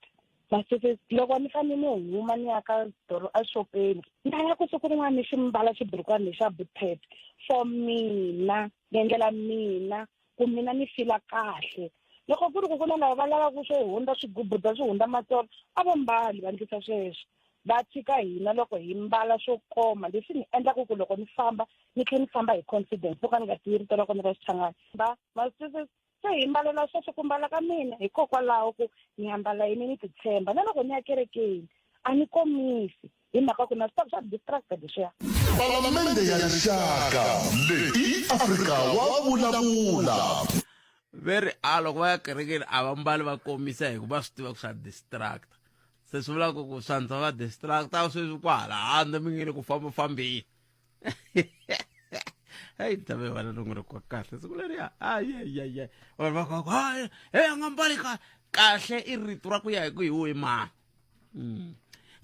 Masese loko ni fanele ni huma ni ya ka doro exopeni ni ta ya ku siku rin'wana ni xi mbala xiburukwani lexa Butpet for mina ni endlela mina ku mina ni fila kahle loko ku ri ku ku na lava va lavaka swo hundza swigubuda swi hundza matsolo a va mbali va ndlisa sweswo va tshika hina loko hi mbala swo koma leswi ni endlaka ku loko ni famba ni tlhela ni famba hi confidence no ka ni nga tivi rito ra kona ra xichangani va ma swi se hi mbalela sweswo ku mbala ka mina hikokwalaho ku ni ambala yini ni titshemba na loko ni ya kerekeni a ni komisi hi mhaka ku na swi tiva swa distracta leswiya Palamende ya Rixaka leyi i Afrika wa vulavula. Ve ri a loko va ya kerekeni a va mbali va komisa hi ku va swi tiva ku swa distracta se swi vula ku ku swantswa va distracta sweswi kwahala handle mi nge le ku fambafambeni heyi tave vana nongonoko wa kahle siku leriya ayayaya vanhu va ku hayi he a nga mbali kahle kahle i rito ra ku ya hi ku hi wihi mani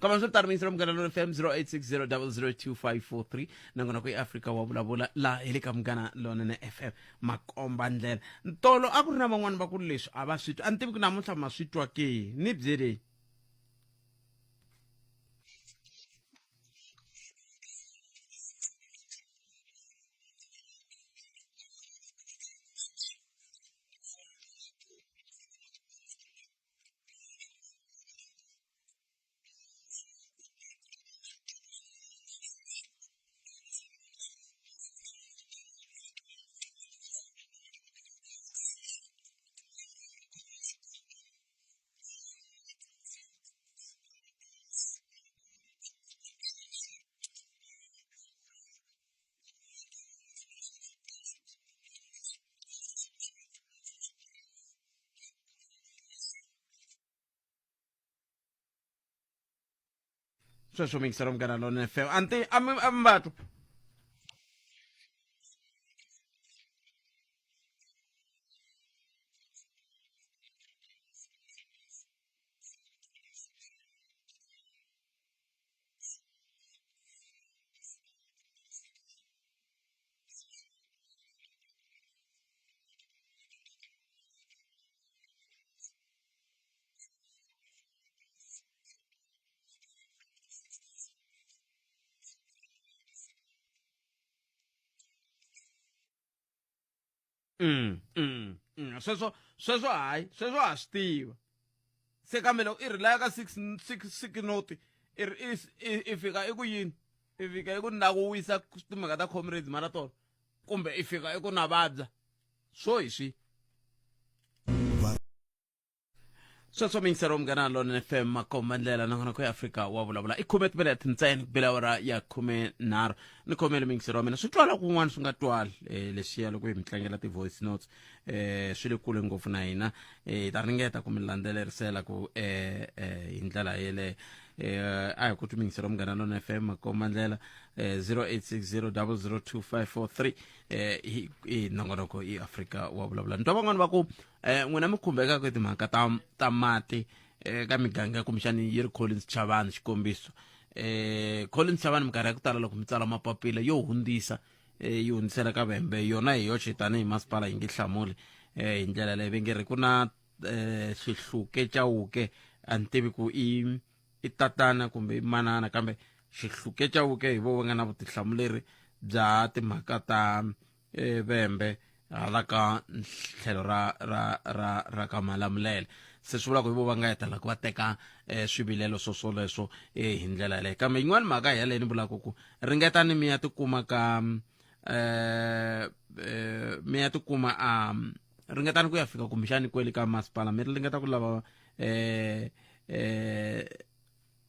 kambe swi tano miyisela munghana lona fm 0860002543 nongonoko i afrika wa vulavula laha hi le ka munghana lonene fm makomba ndlela ntolo a ku ri na van'wani va ku leswi a va swi twa a ni tivi ku namuntlha ma swi twa ke ni byeleni Sweswo miyingiselo munghana lonene fm a ni ti a mi a mi va twa. Sweswo sweswo hayi sweswo ha swi tiva se kambe loko i ri laya ka six six six noti i ri i i fika i ku yini i fika i ku na ku wisa timhaka ta comrades marathon kumbe i fika i ku na vabya swo hi swi Sweswo miyingiselo munghana lonene fm makomba ndlela nakona ku ya afrika wa vulavula i khume timinete ntsena ku bela awara ya 13 ni khomele miyingiselo wa mina swi twala kun'wana swi nga twali um leswiya loko hi mi tlangela ti-voice notes um swi le kule ngopfu na hina um hi ta ringeta ku mi landzelerisela ku um hi ndlela yeleyo um a hi ku twi miyingiselo munghana lona fm makomba ndlela um 0860 002543 um hi nongonoko i afrika wa vulavula ni twa van'wani va ku um n'wina mi khumbekaka hi timhaka ta ta mati um ka miganga kumbexani yi ri Collins Chavani xikombiso um Collins Chavani minkarhi ya ku tala loko mi tsala mapapila yo hundzisa eh, yi hundzisela ka vhembe yona hi yoxe tanihi masipala yi nge hlamuli eh, hi ndlela leyi va nge ri ku na eh, xihluke chauke a ni tivi ku i i tatana kumbe i manana kambe xihluke chauke hi vo va nga na vutihlamuleri bya timhaka ta eh, vhembe hala ka tlhelo ra ra ra ra ka malamulele se swi vula ku hi vo va nga heta loko va teka eh, swivilelo swo swoleswo eh, hi ndlela yaleyo kambe yin'wani mhaka hi yaleyo ni vulaka ku ringetani mi ya tikuma ka eh, eh, mi ya tikuma a ringetani ku ya fika kumbexani kwele ka masipala mi ringeta ku lava eh, eh,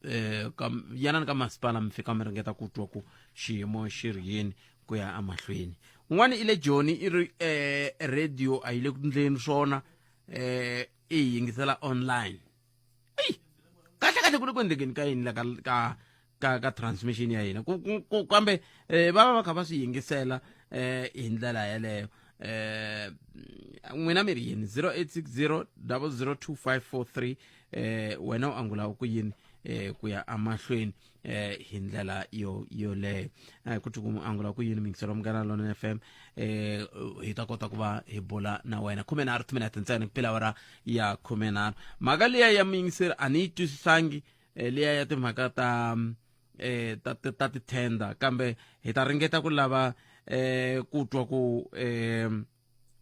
eh ka yanani ka masipala mi fika mi ringeta ku twa ku xiyimo xi ri yini ku ya emahlweni un'wana i le joni i ri eh radio a yi le ku ndleni swona eh i yingisela online. Kahle kahle ku le ku endlekeni ka yini la ka ka ka ka transmission ya hina ku ku ku kambe eh va va va kha va swi yingisela eh hi ndlela yeleyo eh n'wina mi ri yini 0860 002543 eh wena u angula ku yini eh ku ya amahlweni eh hi ndlela yo yoleyo eh ku ku angula ku yini mingiselo munghana lona FM eh hi ta kota ku va hi bula na wena 13 timinete ntsena ku phela awara ya 13 mhaka liya ya muyingiseri a ni yi twisisangi eh, liya ya timhaka ta eh ta ta, ta tithenda kambe hi ta ringeta ku lava eh ku twa ku eh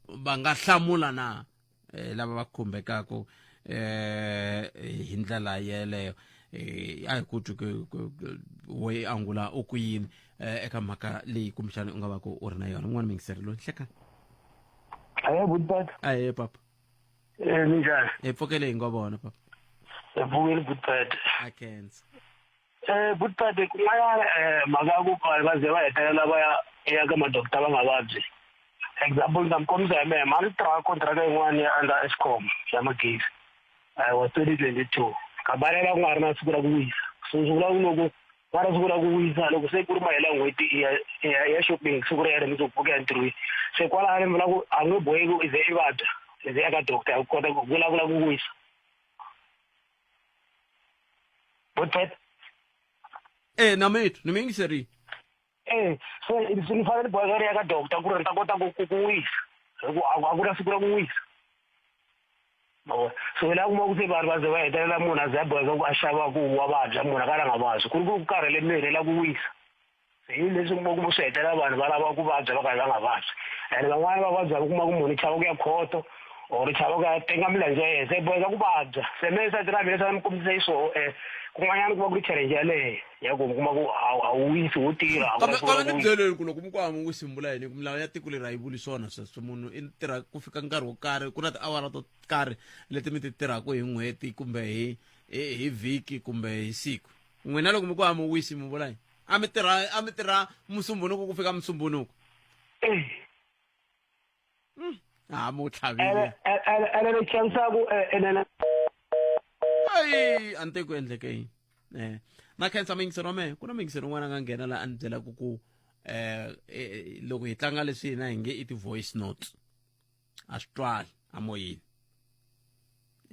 va nga hlamula na eh, lava va khumbekaku eh hi ndlela yeleyo eh a hi ku twi ku we angula u ku yini eh, eka mhaka leyi kumbexana u nga va ku u ri na yona un'wana mingiseri loyi nhlekani aye butpat aye papa eh ninjani hi pfukele hi ngo vona papa hi pfukele butpat a khensa eh butpat kun'wanyana eh mhaka ya ku vanhu va ze va hetelela va ya ya ka madokita va nga vabyi example ni ta mi kombisa hi mehe mhani tirha contract yin'wana ya under escom ya magezi wa 2022 ka balela ku nga ri na siku ra ku wisa so swi vula ku loko va ra siku ra ku wisa loko se ku ri mahela n'hweti ya ya ya shopping siku rero mundzuku pfuka ya ntirhweni se kwalano ni vula ku a nge boheki i ze i vabya i ze ya ka doctor ya ku kota ku vulavula ku wisa botpet eh na mithu ni mi yingiserile eh se ni fanele ni boheka ri ya ka doctor ku ri ni ta kota ku ku ku wisa hi ku a ku na siku ra ku wisa mavona so hi laha kuma ku se vanhu va ze va hetelela munhu a ze a boheka ku a xava ku wa vabya munhu a karhi a nga vabyi ku ri ku karhele miri la ku wisa se hi leswi kuma ku swi hetelela vanhu va lava ku vabya va karhi va nga vabyi and van'wani va vabya ku kuma ku munhu i chava ku ya khoto or chava ku ya tenga milandzu ya yena se boheka ku vabya se me sati ra mina swa mi kombisa hi swoho um kun'wanyana ku va ku ri challenge yaleyo ya ku kuma ku a wu wisi wo tirha a ku na kambe kambe siku ni ra ku wisa. byeleni ku loko mi ku a mi wisi mi vula yini ku milawu ya tiko leri a yi vuli swona sweswo munhu i tirha ku fika nkarhi wo karhi ku na tiawara to karhi leti mi ti tirhaka hi n'hweti kumbe hi hi hi vhiki kumbe hi siku n'wina loko mi ku a mi wisi mi vula yini a mi tirha a mi tirha musumbunuku ku fika musumbunuku Eh. a mo tlhavile ene ene ni chavisaku ene na ayi a ni te ku endleke yini eh na khensa muyingiseri wa mehe ku na muyingiseri un'wana a nga nghena laha a ni byelaka ku eh eh, loko hi tlanga leswi hina hi nge i ti-voice notes a swi twali amoyeni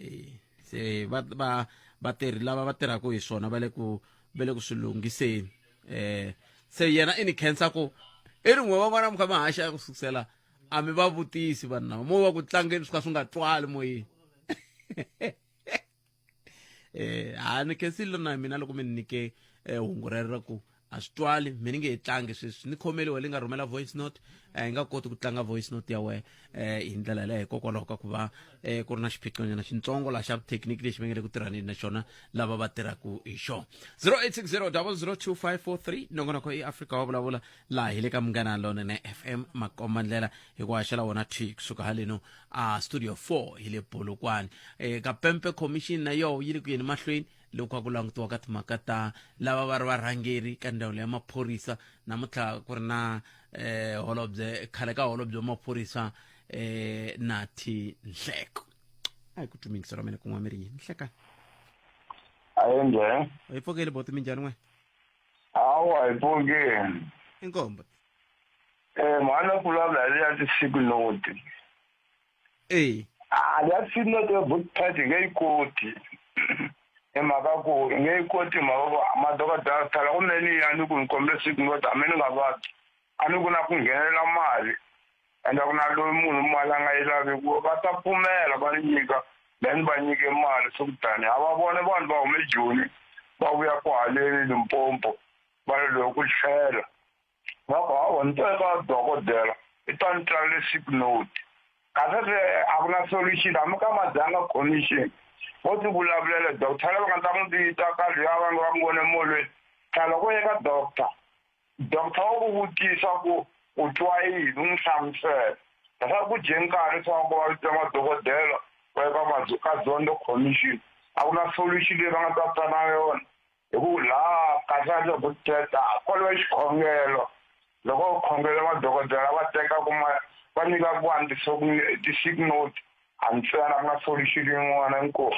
eh se va va vatirhi lava va tirhaka hi swona va le ku va le ku swi lunghiseni eh se yena i ni khensa ku i ri n'we van'wana mi kha mi haxa ku sukusela a mi va vutisi vanhu lava mo va ku tlangeni swi ka swi nga twali moyeni eh ha ni khensile na mina loko mi ni nyike eh, hungu rero ra ku a swi twali mi ni nge he tlangi sweswi ni khomeliwe li nga rhumela voice note eh, hi nga koti ku tlanga voice note ya wena eh, hi ndlela yaleyo hikokwalaho ka ku va eh, ku ri na xiphiqonyana xintsongo laha xa vuthekiniki lexi va nge le ku tirhaneni na xona lava va tirhaka hi xona 0860 002543 nongonoko i afrika wa vulavula laha hi le ka munghana lonene fm makombandlela hi ku haxela wona thwi kusuka haleno a studio 4 hi le polokwane e, ka pempe commission na yoho yi le ku yeni mahlweni loko a ku langutiwa ka timhaka ta lava va ri varhangeri ka ndzawulo ya maphorisa namuntlha ku ri na eh, holobye khale ka holobye wa maphorisa eh, nathi nhleko a hi ku twi ra mina kun'wa mi ri yini nhlekani aye njhe hi pfukile boti minjhani n'we awa hi pfukile inkombo eh mhana vulavula hi leya ti-sick note e a leya sick note ya botpad i nge yi koti hi mhaka ku i nge yi koti hi mhaka ku madokodela thala kumbe ni ya ni ku ni kombela sick note hambi ni nga vabyi a ni ku na ku nghenelela mali ende ku na loyi munhu mali a nga yi laviku va ta pfumela va ni nyika then va nyike mali se kutani a va vone vanhu va hume joni va vuya kwahaleni limpopo va ri loyi ku tlhela va ku hawa ni to eka dokodela i ta ni tsalele sick note kahle se a ku na solution hambi ka madzanga commission vo ti vulavulela doctor lava nga ta n'wi vita ka luya va nga va n'wi vone molweni tlhela loko ye ka doctor doctor wa ku vutisa ku u twa yini u n'wi hlamusela leswaku ku dye nkarhi leswaku va vita madokodela va ya ka ka dzondo commission a ku na solution leyi va nga ta ta na yona hi ku laha kahlekahle ku teta kwalowa xikhongelo loko u khongela madokodela va teka kuma va nyika vanhu ti-sick note a ntsena ku na solution yin'wana inkomu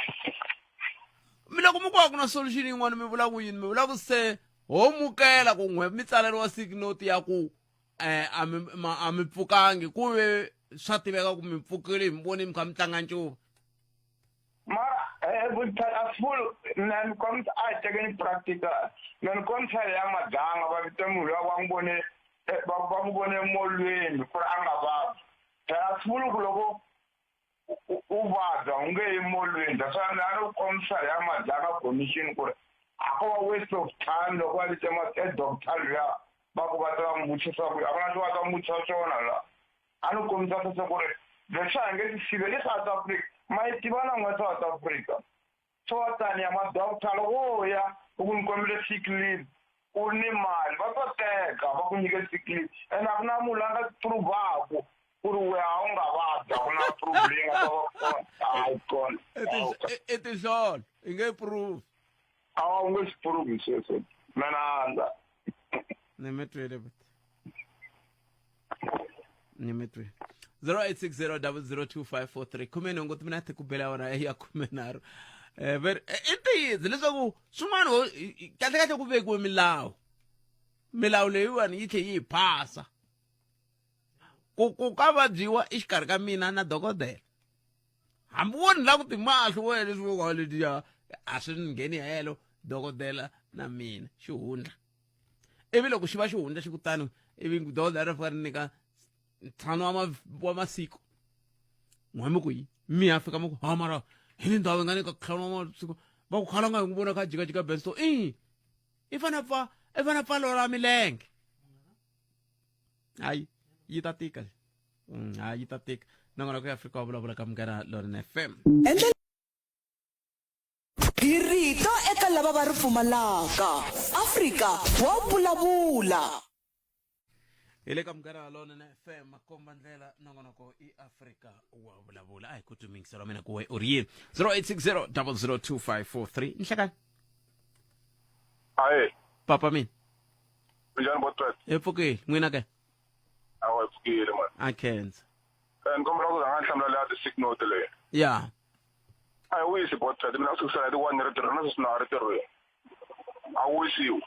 mi loko mi ku ku a ku na solution yin'wana mi vula ku yini mi vula ku se ho mukela ku n'we mi tsaleriwa sick note ya ku eh a mi a mi pfukangi ku ve swa tiveka ku mi pfukile hi mi vone mi kha mi tlanga ncuva mara eh, a swi mina ni kombisa a hi tekeni practical mina ni kombisa ya maganga va vita munhu luya va n'wi vone eh, va va n'wi vone molweni ku ri a nga vabyi phela a swi vuli ku loko u vabya u nge yi molweni that's why a ni kombisa ya maganga commission ku ri a ko va waste of time loko va vite e doctor luya va ku va ta va n'wi vutisa ku a ku na xo va ta n'wi vutisa xona la a ni kombisa sweswo ku ri leswi a hi nge swi siveli South Africa ma yi tiva na n'we South Africa swo tani ya ma-doctor loko wo ya u ku ni kombele sick leave u ri ni mali va to teka va ku nyike sick leave and a ku na munhu la nga provhaku ku ri we a wu nga vabya ku na proof leyi nga ta va kona hayi kona i tinhlolo i nge prove a wu nge swi prove sweswo mina andza ni mi twile but ni mi twile 0860002543 khume nhungu timinete ku bela wona ya 13 eh ver i ntiyiso leswaku swin'wana kahle kahle ku vekiwe milawu milawu leyiwani yi tlhe yi hi phasa ku ku ka vabyiwa exikarhi ka mina na dokodela hambi wo ni languti mahlo wena leswi wo letiya a swi ni ngheni helo dokodela na mina xihundla ivi loko xi va xihundla xi kutani ivi dokodela ri fika ri nyika ntlhanu wa wa masiku n'we mi ku yi mi ya fika mi ku ha mara hi ni ndhawu yi nga nyika ntlhanu wa masiku va ku khala nga hi n'wi vona kha jikajika besto i i fane pfa i fane pfa lora milenge hayi yi ta tika hayi yi ta tika nongonoko ya afrika wa vulavula ka munghana lonene fm Endla hi rito eka lava va ri pfumalaka. Afrika wa vulavula. Hi le ka munghana lonene fm makomba ndlela nongonoko i afrika wa vulavula a hi ku twi wa mina kuwe u ri yini 0860 002543 nhlekani Aye, papa mina kunjani botwet? Hi pfukile n'wina ke Awa hi pfukile man. A khensa. Eh, ni kombela ku rhanga ni hlamula leya ti-sick note leyi. Ya. A hi wisi botwet, mina ku sukusela hi ti-one ni ri tirhweni na sweswi na ha ri tirhweni. A wu wisiwi.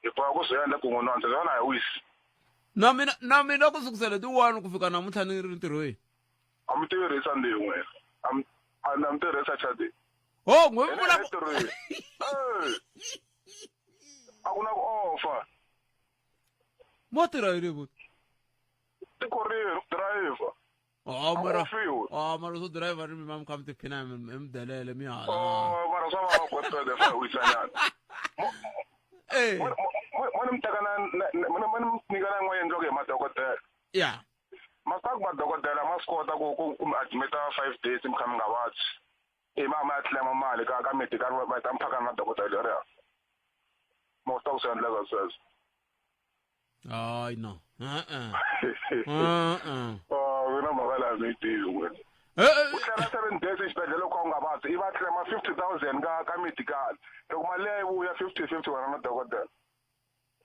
Hi boha ku swi endla kun'we nonse, yona a hi wisi. Na mina na mina ku sukusela ti 1 ku fika namuntlha ni ri ntirhweni. A mi tirhi Sunday n'wina. A mi a mi tirhi Saturday. Ho, n'we mi vula ku ntirhweni. Eh. A ku na ku ofa. Mo tirha yini buti? Tikoreni ku driver. Oh, mara. Oh, mara swo driver ni mi kha mi tiphina hi midelele mi hala. Oh, mara swa va ku tsede fa wisa nyana. Eh. Mo ni mi teka na mo ni mi nyika na yin'wana endliwaka hi madokodela. Yeah. Ma swi ku madokodela ma swi kota ku ku ku mi admit-a 5 days mi kha mi nga vabyi. I ma ma ya claim mali ka ka medical va ta mi phaka na dokodela leriya. Mo swi ta ku swi endleka sweswo. Hayi no. E-e. E-e. Oh, wena mhaka leyi a mi yi tivi n'wina. U tlela 7 days exibedhlele u kha u nga vabyi, i va claim 50,000 ka ka medical. Loko mali liya yi vuya 50 50 wena na dokodela.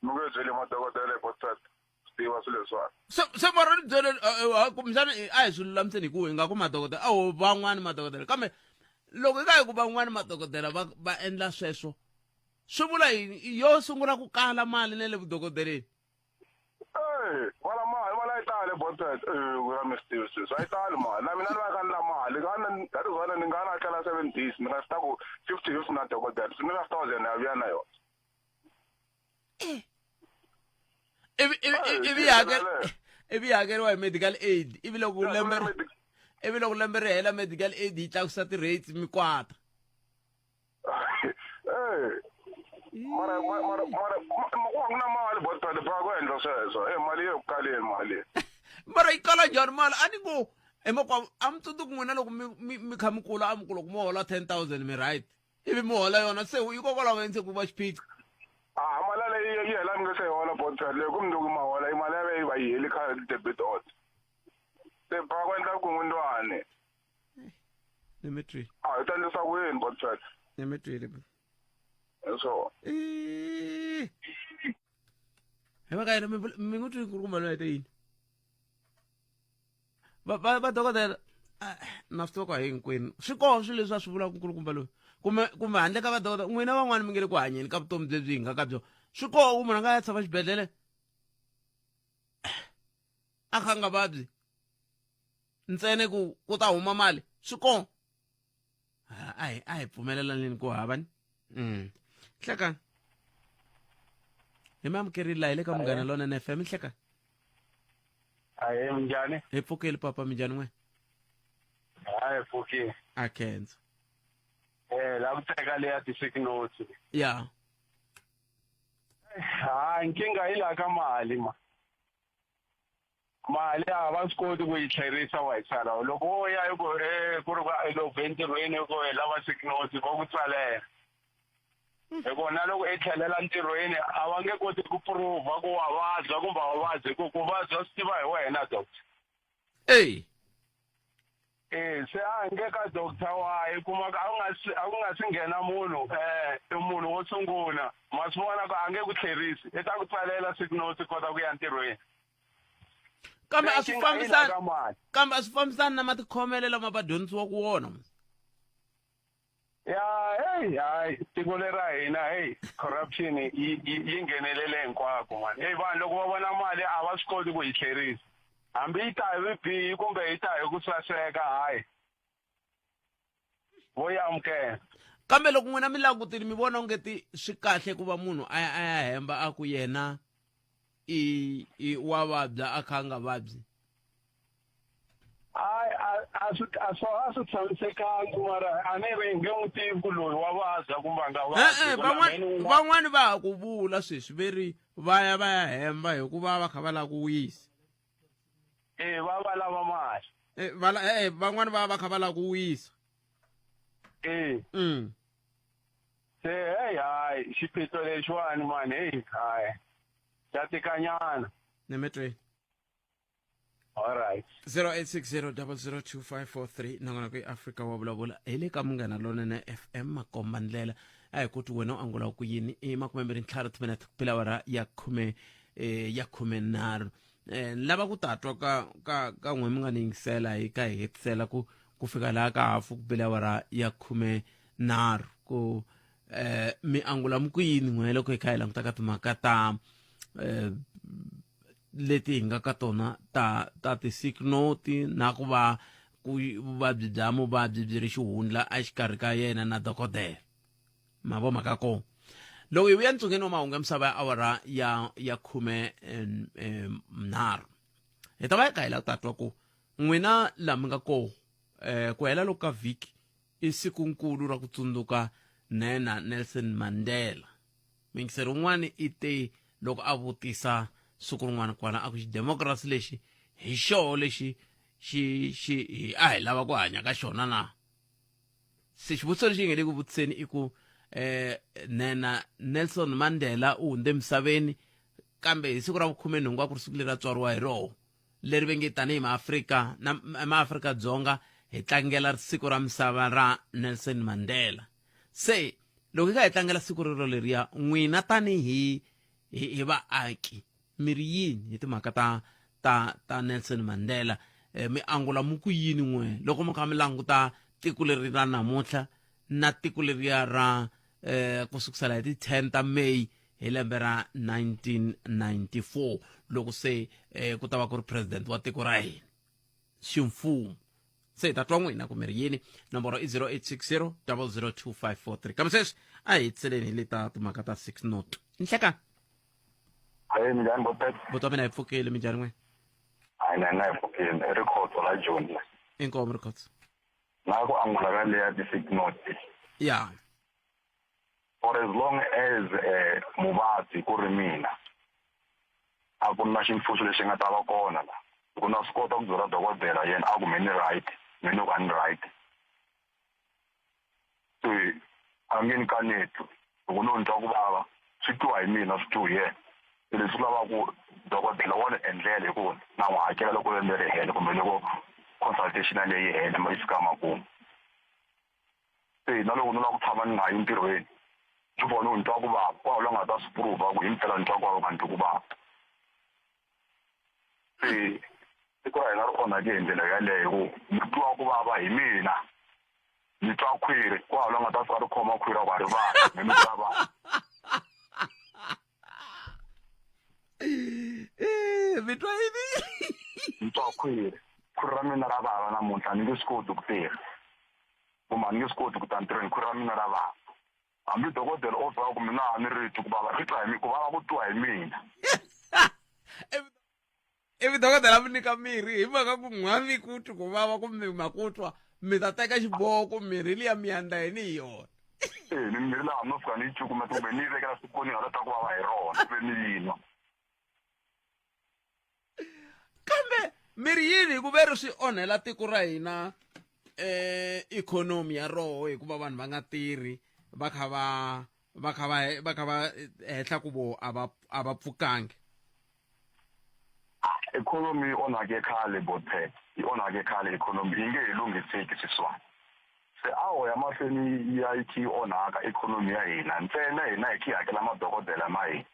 Mi nge byeli madokodela hi WhatsApp swi tiva swilo leswiwani. Se se mara ni byele kumbexana a hi swi lulamiseni hi ku hi nga ku madokodela a ho van'wani madokodela kambe loko hi ka hi ku van'wani madokodela va va endla sweswo swi vula yini yo sungula ku kala mali na le vudokodeleni Eh, wala mali mali a yi tali botet eh ku ya mi swi tivi sweswi a yi tali mali na mina ni va ka ni la mali ka ni that is why ni nga na tlela 7 days ni nga swi ta ku 50 50 na dokodela swi ni ka 1000 ya vuya na yona ivi ivi ivi yi hakela ivi yi hakeriwa hi medical aid ivi loko lembe ivi loko lembe ri hela medical aid yi tlakusa ti-rates mi kwata Eh. Mara mara mara ku na mali botale ba ku endla sweswo. Eh mali yo kaleni mali. Mara yi kala njhani mali? A ni ngo emakwavo a mi tsundzuki n'wina loko mi mi mi kha mi kula a mi ku loko mo hola 10000 mi right. Ivi mi hola yona se hikokwalaho ka yini se ku va xiphiqo? Ah mali leyi yi hela mi nge se hola botale loko mundzuku ma hola imali ya yi va yi heli kha debit order. Se ba ku endla kun'windwani. Ni mi twile. A hi ta endlisa ku yini botfet? Ni mi twile. Hi swona. Hi va ka yena mi mi n'wi twi nkulukumba loyi a yini? Va va va dokodela na swi tiva ku a hi hinkwenu. Swi kona swilo leswi a swi vulaka nkulukumba loyi. Kumbe kumbe handle ka vadokodela n'wina van'wani mi nge le ku hanyeni ka vutomi byebyi hi nga ka byona. Swi koho ku munhu a nga ya tshama xibedhlele a kha a nga vabyi ntsena ku ku ta huma mali swi koho a hi a hi pfumelelaneni ku hava ni mm. hlekani hi mi amukerile laha hi le ka munghana lonene fm hlekani Ahe minjhani? Hi pfukile papa minjhani n'we? Hayi pfukile. A khensa. Eh la ku teka leya ti-sick notes. Ya. Ha nkingha yi la ka mali ma. Mali a va swi koti ku yi tlherisa wa yi sala. Loko wo ya hi ku eh ku ri ku i lo entirhweni ku hi lava sick notes va ku tsalela. Hi ku na loko i tlhelela ntirhweni a va nge koti ku prova ku wa vabya kumbe a wu vabyi hi ku ku vabya swi tiva hi wena doctor. Ey. Eh se a nge ka doctor wa i kuma ku a ku nga si a ku nga si nghena munhu eh i munhu wo sungula ma swi vona ku a nge ku tlherisi i ta ku tsalela sick note i kota ku ya ntirhweni. Kambe a swi fambisani kambe a swi fambisani na matikhomelo lama va dyondzisiwaka wona. Ya hey hayi tiko leri ra hina hey corruption yi yi nghenelele hinkwako mani hey vanhu loko va vona mali a va swi koti ku yi tlherisa hambi yi ta hi vubihi kumbe yi ta hi ku saseka hayi vo yi amukela kambe loko n'wina mi langutile mi vona onge ti swi kahle ku va munhu a ya a ya hemba a ku yena i i wa vabya a kha a nga vabyi Hayi a swi a swo a swi tshamisekangi mara a ni ri nge n'wi tivi ku loyi wa vabya kumbe a nga vabyi E-e, van'wani van'wani va ha ku vula sweswi ve ri va ya va ya hemba hikuva va kha va lava ku wisa e va va lava mali e, va e-e van'wani va va kha va lava ku wisa e se hey hayi xiphiqo lexiwani mani hey hayi xa tikanyana nemetweni Alright. 0860002543 nongonoko i Afrika wa vulavula hi le ka munghana lonene FM makomba ndlela a hi kuti wena u angula ku yini i 25 timinete ku pela awara ya khume eh, ya khumenharhu eh, ni lava ku tatwa ka ka ka n'we mi nga ni yingisela hi ka hi hetisela ku ku fika laha ka hafu ku bela awara ya khume nharhu ku eh, mi angula mu ku yini n'we loko hi kha hi languta ka timhaka ta eh, leti hi nga ka tona ta ta ti-sick note na ku va ku vuvabyi bya muvabyi byi ri xihundla exikarhi ka yena na dokodela ma vo mhaka kona loko hi vuya ntsungeni wa mahungu ya misava ya awara ya ya khume nharhu hi ta va hi kha hi lava ku ta twa ku n'wina laha mi nga koho um ku hela loko ka vhiki i sikunkulu ra ku tsundzuka nhenha Nelson Mandela Muyingiseri un'wana i te loko a vutisa siku rin'wana kwala a ku xidemokirasi lexi hi xoho lexi xi xi hi a hi lava ku hanya ka xona na se xivutiso lexi nge le ku vutiseni i ku eh nena Nelson Mandela u hundze emisaveni kambe hi siku ra vukhumenhungu a ku ri siku leri a tswariwa hi roho leri ve nge tanihi maafrika na maafrika-dzonga hi tlangela siku ra misava ra Nelson Mandela se loko hi kha hi tlangela siku rero leriya n'wina tanihi hi, hi vaaki mi ri yini hi timhaka ta ta ta Nelson Mandela e, mi angula mu ku yini n'we loko mi kha mi languta tiko leri ra namuntlha na tiko leriya ra eh, ku sukusela hi ti 10 ta May hi lembe ra 1994 loko se eh, ku ta va ku ri president wa tiko ra hina ximfumo se hi ta twa n'wina ku mi ri yini nomboro i 0860 002543 kambe sweswi a hi hetiseleni hi leta timhaka ta 6 not nhlekani Hayi minjhani Bopet? Buti wa mina hi pfukile minjhani n'wina? Hayi na hina hi pfukile i Rikhotso la Joni la. Inkomu Rikhotso. Na ku angula ka leya ti-sick note. Ya. For as long as eh, muvabyi ku ri mina a ku na xintshunxo lexi nga ta va kona la hi ku na swi kota ku byela dokodela yena a ku me ni right me ni ku a ni right se a nge ni kaneti loko no ni twa ku vava swi twiwa hi mina swi twiwi hi yena se leswi lavaka ku dokodela wa ni endlela hi ku na n'wi hakela loko lembe ri hela kumbe loko consultation yaleyo yi hela yi fika makumu Se na loko ni lava ku tshama ni nga yi ntirhweni, swi vona ku ni twa ku vava, ku hava loyi a nga ta swi prove-a ku himpela ni twa ku vava ka ni twi ku vava. Se tiko ra hina ri onhake hi ndlela yaleyo ku ni twa ku vava hi mina. Ni twa khwiri ku hava la nga ta fika ri khoma khwiri a ku a ri vavi me ni twa vava. Eh, mi twa yini? Ni twa khwiri khwiri ra mina ra vava namuntlha ni nge swi koti ku tirha kumbe a ni nge swi koti ku ta ntirhweni khwiri ra mina ra vava hambi dokodela o fika ku mina a ni ri twi ku vava ri twa hi ku vava ku twiwa hi mina. Ivi dokodela mi nyika mirhi hi mhaka ku n'hwavi ku twi ku vava kumbe ma ku twa mi ta teka xiboho ku mirhi liya mi yandla yini hi yona. E ni mirhi laha no fika ni yi cukumeta kumbe ni yi vekela siku ni nga ta twa ku vava hi rona ivi ni yi nwa. Kambe mirhi yini hi ku ve ri swi onhela tiko ra hina eh ikhonomi ya roho hikuva vanhu va nga tirhi va kha va va kha va va kha va hehla ku vo a va a va pfukangi. Ikhonomi yi onhake khale Botpet, yi onhake khale ikhonomi yi nge he lunghiseki sweswiwani. Se a ho ya mahlweni yi ya yi kha yi onhaka ikhonomi ya hina ntsena hina hi kha hi hakela madokodela ma hina.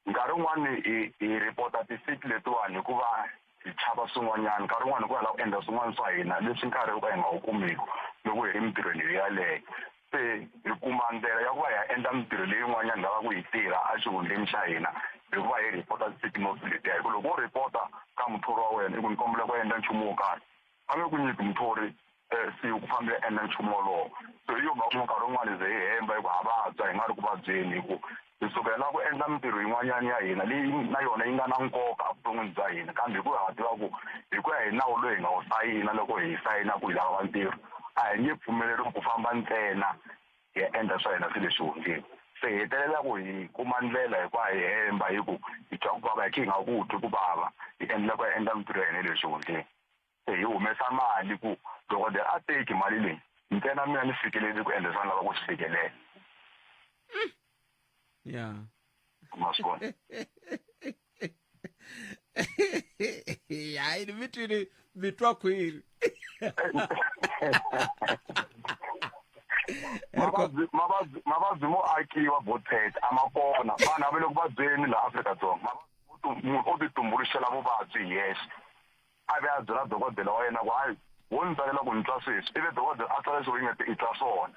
Nkarhi wun'wani hi hi report-a ti-sick letiwani hikuva hi chava swin'wanyana, nkarhi wun'wani hikuva hi lava ku endla swin'wana swa hina leswi nkarhi wo ka hi nga wu kumeki loko hi ri mintirhweni yaleyo. Se hi kuma ndlela ya ku va hi ya endla mintirho leyin'wanyana hi lavaka ku yi tirha exihundleni xa hina hi ku va hi report-a ti-sick notes letiya. Hi ku loko wo report-a ka muthori wa wena i ku ni kombela ku endla nchumu wo karhi, a nge ku nyiki muthori siku ku famba u ya endla nchumu wolowo. So hi yo mhaka nkarhi wun'wani hi ze hi hemba hi ku ha vabya hi nga ri ku vabyeni hi ku hi suka hi lava ku endla mintirho yin'wanyana ya hina leyi na yona yi nga na nkoka evuton'wini bya hina kambe hi ku ha tiva ku hi ku ya hi nawu lowu hi nga wu sayina loko hi sayina ku hi lava ntirho a hi nge pfumeleriwi ku famba ntsena hi ya endla swa hina swi le xihundleni se hi hetelela ku hi kuma ndlela hi ku hi hemba hi ku hi twa ku vava hi khe hi nga ku twi ku vava hi endlela ku ya endla mintirho ya hina le xihundleni. Se hi humesa mali ku dokodela a teki mali leyi ntsena mina ni fikeleli ku endla leswi a ni lava ku swi fikelela. Ya. Ma swi vona? Hayi ni mi twile mi twa khwiri. Mavabyi mavabyi mavabyi mo akiwa Botpet a ma kona vanhu a va le ku vabyeni laha Afrika-Dzonga munhu o ti tumbuluxela vuvabyi hi yexe. A ve a byela dokodela wa yena ku, Hayi, wo ni tsalela ku ni twa sweswi. Ivi dokodela a tsala leswi u nga te i twa swona.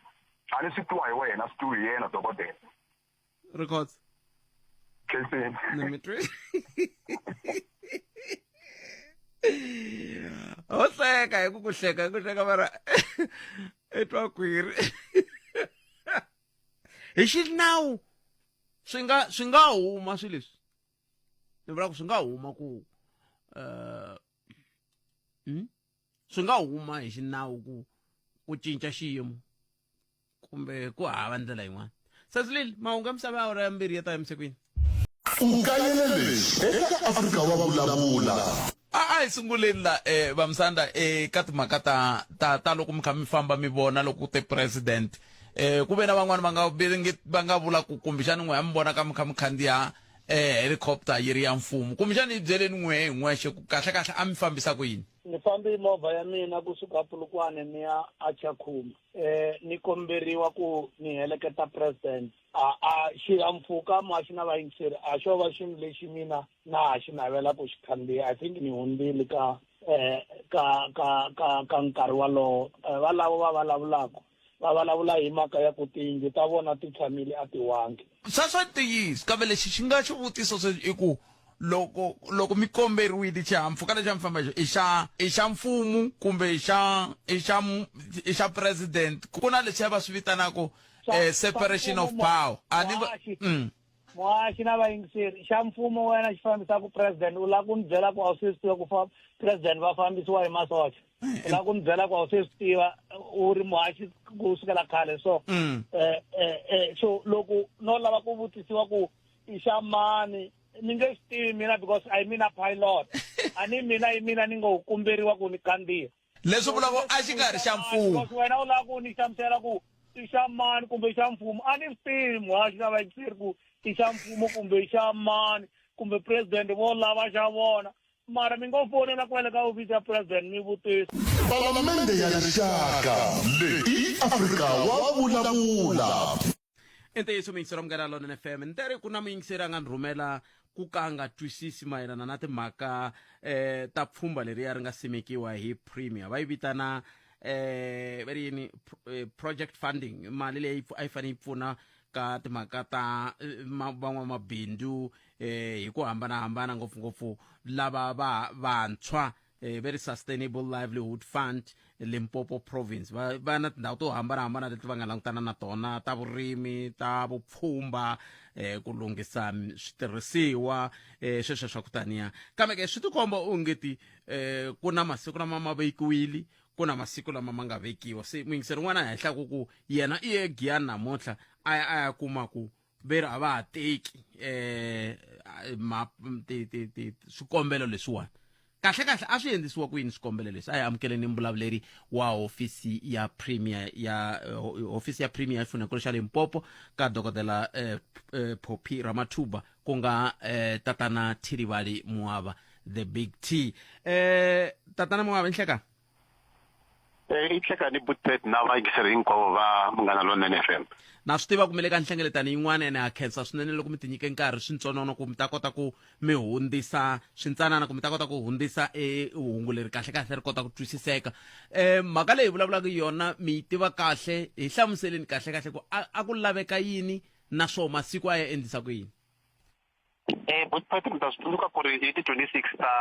A ni swi twiwa hi wena, swi twiwi hi yena dokodela. Records. Khenseni. Ni mi twi. Ho hleka hi ku ku hleka hi ku hleka mara i twa kwiri. Hi xinawu swi nga swi nga huma swilo leswi. Ni vula ku swi nga huma ku um swi nga huma hi xinawu ku ku cinca xiyimo kumbe ku hava ndlela yin'wana. Sazilile mahungu ya misava ya awara ya mbirhi ya ta emisikwini. U kayele leswi eka Afrika wa Vulavula. A a hi sunguleni la eh, Vamsanda eka eh, timhaka ta ta ta loko mi kha mi famba mi vona loko ku te president eh ku ve na van'wani va nga va nga vula ku kumbexani n'we a mi vona ka mi kha mi khandziya eh helicopter yi ri ya mfumo kumbexani yi byeleni n'we hi n'wexe ku kahle kahle a mi fambisa ku yini. Ni fambe hi movha ya mina kusuka Polokwane ni ya a Tshakhuma eh ni komberiwa ku ni heleketa president a a xihahampfhuka mo a xi na vayingiseri a xo va xilo lexi mina na ha xi navela ku xi khandziya I think ni hundzile ka eh ka ka ka ka nkarhi walowo eh, valavo va vulavulaka va vulavula hi mhaka ya ku tiyindlu ta vona ti tshamile a ti wangi. Sweswo i ntiyiso, kambe lexi xi nga xivutiso sweswi i ku, loko loko mi komberiwile xihahampfhuka lexi a mi famba hi xona i xa i xa mfumo kumbe i xa i xa i xa president? Ku na leswiya va swi vitanaka separation of power. A ni va. Muhaxi na vayingiseri, xa mfumo wena xi fambisaka president u lava ku ni byela ku a wu se swi tiva ku fa president va fambisiwa hi masocha u lava ku ni byela ku a wu se swi tiva u ri muhaxi ku sukela khale so mm. eh, eh, eh, so loko no lava ku vutisiwa ku i xa mani ni nge swi tivi mina because a yi mina pilot a ni mina yi mina ni ngo kumberiwa ku ni khandziya Leswi vula ku a xi nga ri xa mfumo. Because wena u lava ku ni hlamusela ku i xa mani kumbe i xa mfumo a ni swi tivi muhaxi na vayingiseri ku i xa mfumo kumbe i xa mani kumbe president vo lava xa vona mara mi ngo fonela kwale ka ofisi ya president mi vutisa. Palamende ya Rixaka leyi i Afrika wa Vulavula. I ntiyiso muyingiseri wa Munghana Lonene FM ni teri ku na muyingiseri a nga ni rhumela ku ka a nga twisisi mayelana na timhaka eh, ta pfhumba leriya ri nga simekiwa hi premier va yi vitana eh va ri yini eh, project funding mali leyi a yi fanele yi pfuna ka timhaka ta eh, van'wamabindzu eh hi ku hambanahambana ngopfungopfu lava va vantshwa eh, very sustainable livelihood fund limpopo province va va na tindhawu to hambanahambana leti va nga langutana na tona ta vurimi ta vupfhumba eh, ku lunghisa switirhisiwa eh, sweswo swa ku taniya kambe ke swi tikomba ongeti eh, ku na masiku lama ma vekiwile ku na masiku lama ma nga vekiwa se muyingiseri un'wana a hehlaku ku yena i ye giyani namuntlha a ya a ya kuma ku veri a va ha teki um swikombelo leswiwani kahle kahle a swi endlisiwa ku yini swikombelo leswi a hi amukeleni mbulavuleri wa hofisi ya premier ya hofisi ya premier ya xifundzhankulu xa limpopo ka dokodela eh, eh, Phophi Ramathuba ku nga eh, tatana Thirivali Muava the big T eh tatana Muava nhleka Eh, i hlekani Butpet na vayingiseri hinkwavo va Munghana Lonene FM. Na swi tiva ku mi le ka nhlengeletano yin'wana ene ha khensa swinene loko mi tinyike nkarhi swintsonono ku mi ta kota ku mi hundzisa swintsanana ku mi ta kota ku hundzisa e hungu leri kahle kahle ri kota ku twisiseka um mhaka leyi vulavulaka yona mi yi tiva kahle hi hlamuseleni kahle kahle ku a, a ku laveka yini naswona masiku a ya endlisa ku yini Eh, Butpet mi ta swi tsundzuka ku ri hi ti 26 ta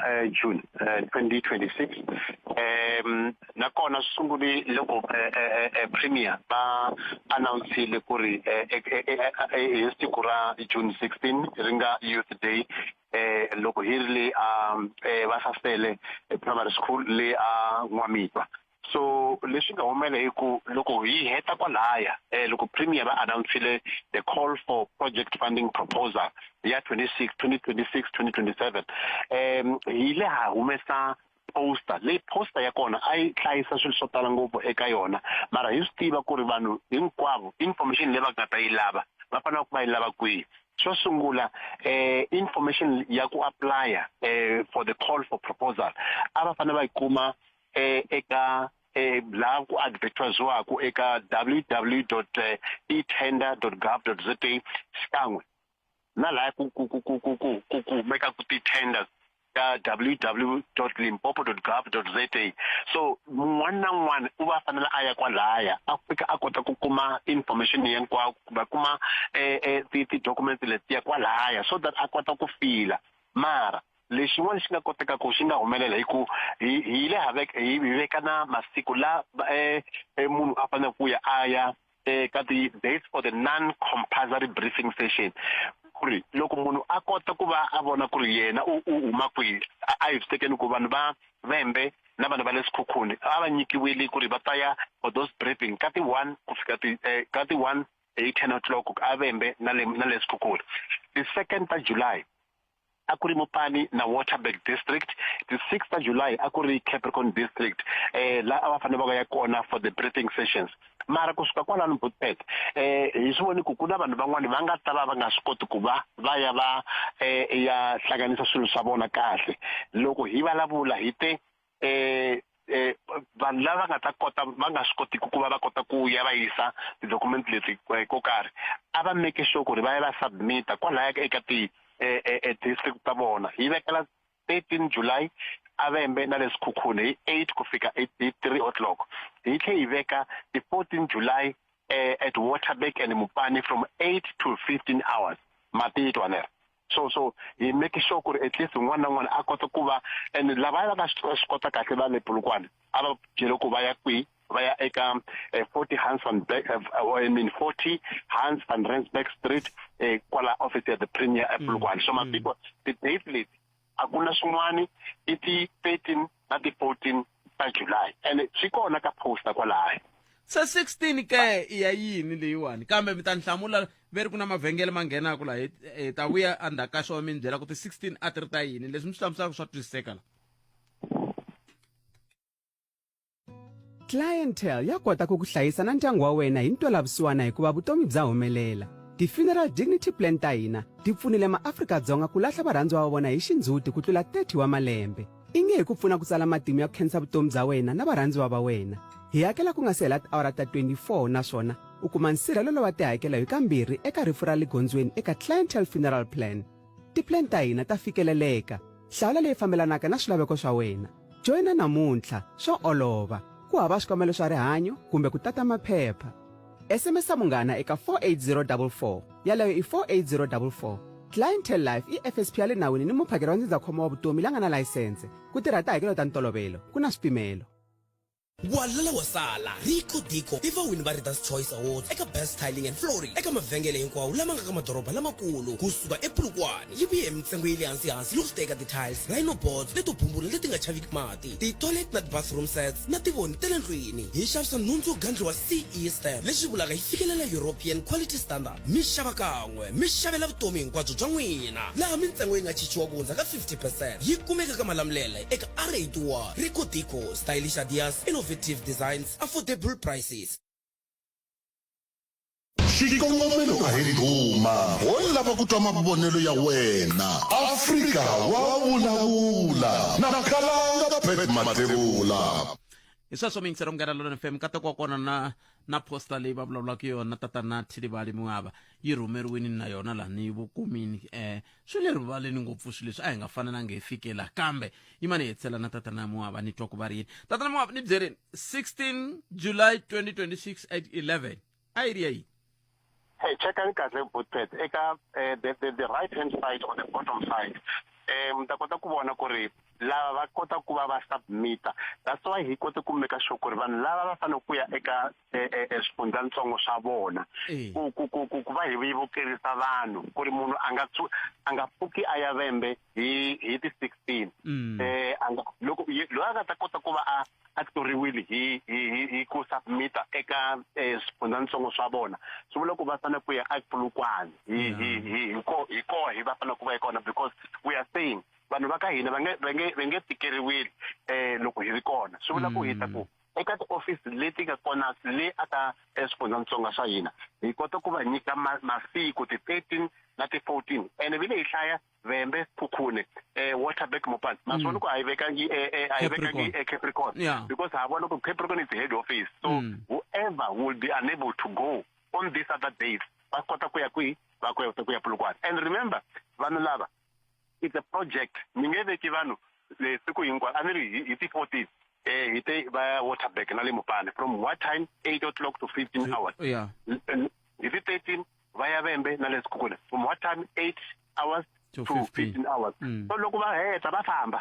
eh, June eh, 2026 um nakona swi sungule loko eh, eh, eh, Premier va announce-ile ku ri eh, eh, eh, eh, eh, hi siku ra June 16 ri nga Youth Day eh loko hi ri le a eh, va sasele primary school le a N'wamitwa so leswi nga humela hi ku loko hi heta kwalaya eh, loko premier va announce-ile the call for project funding proposal ya 26 2026 2027 um hi le ha humesa poster leyi poster ya kona a yi hlayisa swilo swo tala ngopfu eka yona mara hi swi tiva ku ri vanhu hinkwavo information leyi va nga ta yi lava va fanele ku va yi lava kwihi xo sungula eh information ya ku applya eh for the call for proposal a va fanele va yi kuma eh eka eh laha ku advertisiwaka eka www etender gov za xikan'we na laha ku ku ku ku ku ku ku kumekaku ti-tenders ka www limpopo gov za so mun'wana na un'wana u va a fanele a ya kwalaya a fika a kota ku kuma information hinkwayo kumbe a kuma eh, eh, ti-documents letiya kwalaya so that a kota ku fila mara Lexin'wana xi nga kotekaka xi nga humelela hi ku hi hi le ha veka hi veka na masiku la munhu a faneleke ku ya a ya eka ti dates for the non-compulsory briefing session ku ri loko munhu a kota ku va a vona ku ri yena u u huma kwihi a hi swi tekeni ku vanhu va Vhembe na vanhu va le Sekhukhune a va nyikiwile ku ri va ta ya for those briefing ka ti one ku fika ti ka ti one hi ten o'clock a Vhembe na le na le Sekhukhune ti second ta July a ku ri Mopani na Waterberg District, ti 6 ta July a ku ri Capricorn District eh la a va fanele va ya kona for the briefing sessions. Mara ku suka kwalano Bootpet eh hi swi vone ku ku na vanhu van'wani va nga ta va va nga swi koti ku va va ya va eh ya hlanganisa swilo swa vona kahle. Loko hi vulavula hi te eh eh vanhu lava nga ta kota va nga swi kotiki ku va va kota ku ya va yisa ti-document leti eh, ko karhi a va make sure ku ri va ya va submit-a kwalaya eka ti eh, eh, eh, district ta vona hi vekela 13 July avembe na le Sekhukhune hi 8 ku fika hi 3 o'clock hi tlhe hi veka ti 14 July eh, at Waterberg and Mupani from 8 to 15 hours matitwa nera so so hi make sure ku ri at least un'wana na un'wana a kota ku va and lavaya va nga swi kota kahle va le Polokwane a va byele ku va ya kwihi va ya eka 40 Hans van Beck, I mean 40 Hans van Rensburg Street eh, kwala office ya the Premier ePolokwane so matiko ti-dates leti a ku na swin'wani i ti 13 na ti 14 ta July and swi kona ka poster kwalaya Se 16 ke i ya yini leyiwani kambe mi ta ni hlamula ve ri ku na mavhengele ma nghenaka laha hi hi ta vuya endzhaku ka swona mi ni byela ku ti 16 a ti ri ta yini leswi mi swi hlamuselaka swa twisiseka la Clientele ya kota ku ku hlayisa na ndyangu wa wena hi ntwelavusiwana hikuva vutomi bya humelela. Ti-funeral dignity plan ta hina ti pfunile maAfrika-Dzonga ku lahla varhandziwa va vona hi xindzhuti ku tlula 30 wa malembe. I nge hi ku pfuna ku tsala matimu ya ku khensa vutomi bya wena na varhandziwa va wena. Hi hakela ku nga si hela tiawara ta 24 naswona u kuma nsirhelelo wa tihakelo hi kambirhi eka rifu ra le gondzweni eka Clientele Funeral Plan. Ti-plan ta hina ta fikeleleka. Hlawula leyi fambelanaka na swilaveko swa wena. Joyina namuntlha, swa olova. Ku hava swikambelo swa rihanyo kumbe ku tata maphepha. SMS Munghana eka 48044. Yaleyo i 48044. Clientele Life i FSP ya le nawini ni muphakeri wa ndzindzakhombo wa vutomi la nga na layisense. Ku tirha tihakelo ta ntolovelo, ku na swipimelo. Walala wa sala, Rico Dico i vawini va Reader's Choice Awards eka Best Tiling and Flooring eka mavhengele hinkwawo lama nga ka madoroba lamakulu kusuka ePolokwane. Yi vuye hi mintsengo ya le hansi-hansi loko swi ta eka ti-tiles, rhino boards leto bumbula leti nga chaviki mati, ti-toilet na ti-bathroom sets na tivoni ta le ndlwini. Hi xavisa nhundzu yo gandliwa CE stamp, leswi vulaka yi fikelela European Quality Standard. Mi xava kan'we, mi xavela vutomi hinkwabyo bya n'wina, laha mintsengo yi nga chichiwa ku hundza ka 50 percent. Yi kumeka ka Malamulele eka R81. Rico Dico, stylish ideas, innovative designs, affordable prices. Xikongomelo a hi ndhuma, ho lava ku twa mavonelo ya wena. Afrika wa vulavula na Khalanga Pat Mathebula. Hi sweswo miyingiselo Munghana Lonene FM nkateko wa kona na na posta leyi va vulavulaka yona tatana Thilivhali Muava yi rhumeriwini na yona laha ni vukumini eh swi le rivaleni ngopfu swilo leswi a hi nga fanelanga hi fikela kambe yimani hi hetisela na tatana Muava ni twa ku va ri yini tatana Muava ni byeleni 16 July 2026 at 11 a yi ri ya yini Hey, chekani kahle Bootpad eka eh, the, the, the right hand side or the bottom side eh mi ta kota ku vona ku ri lava va kota ku va va submita that's why hi kote ku make sure ku ri vanhu lava va fanele ku ya eka eh, eh, eh, swifundzatsongo swa vona ku ku ku ku ku va hi vukerisa vanhu ku ri munhu a nga a nga pfuki a ya vembe hi hi ti 16 eh a nga loko loyi a nga ta kota ku va a a tluriwile hi hi hi hi ku submita eka eh, swifundzatsongo swa vona swi vula ku va fanele ku ya ePolokwane hi hi hi hi ko hi koho hi va fanele ku va hi kona because we are saying vanhu va ka hina va nge va nge va nge tikeriwile eh loko hi ri kona swi vula ku hi ta ku eka tiofisi leti nga kona le aka eswifundzatsongo swa hina hi kota ku va nyika masiku ti-13 na ti-14 ene vile hi hlaya Vhembe, Khukhune, eh, Waterberg, Mopani. Ma swi vona ku a yi vekangi eh, eh, a yi vekangi eh, Capricorn. Yeah. Because ha vona ku Capricorn is the head office. So whoever will be unable to go on these other days, va kota ku ya kwihi? Va kota ku ya Polokwane. And remember, vanhu lava it's a project. Mi nge veki vanhu le siku hinkwaro. A ni ri hi hi ti 14 eh hi te va ya Waterberg na le Mopani from what time 8 o'clock to 15 hours. Yeah. Hi ti 13 va ya Vhembe na le Sekhukhune from what time 8 hours To to 15. 15 hours. So loko va heta va famba.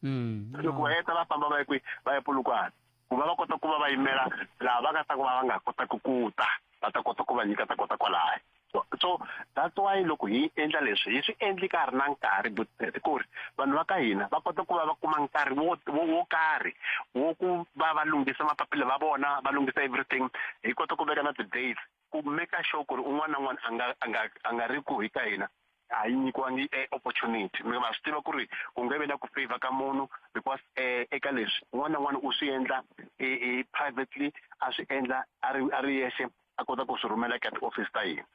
Loko va heta va famba va ya kwihi? Va ya Polokwane. Ku va va kota ku va va yimela laha va nga ta ku va va nga kotaki ku ta va ta kota ku va nyika ta kota kwalaya. So, so that's why loko hi endla leswi hi swi endli ka ha ri na nkarhi but ku ri vanhu va ka hina va kota ku va va kuma nkarhi wo wo wo karhi wo ku va va lunghisa mapapila va vona va lunghisa everything hi kota ku veka na ti-dates ku make sure ku ri un'wana na un'wana a nga a nga a nga ri ku hi ka hina a yi nyikiwangi e opportunity mi ma swi tiva ku ri ku nge vi na ku favor ka munhu because eh, eka leswi un'wana na un'wana u swi endla e, e privately a swi endla a ri a ri yexe a kota ku swi rhumela eka ti-office ta hina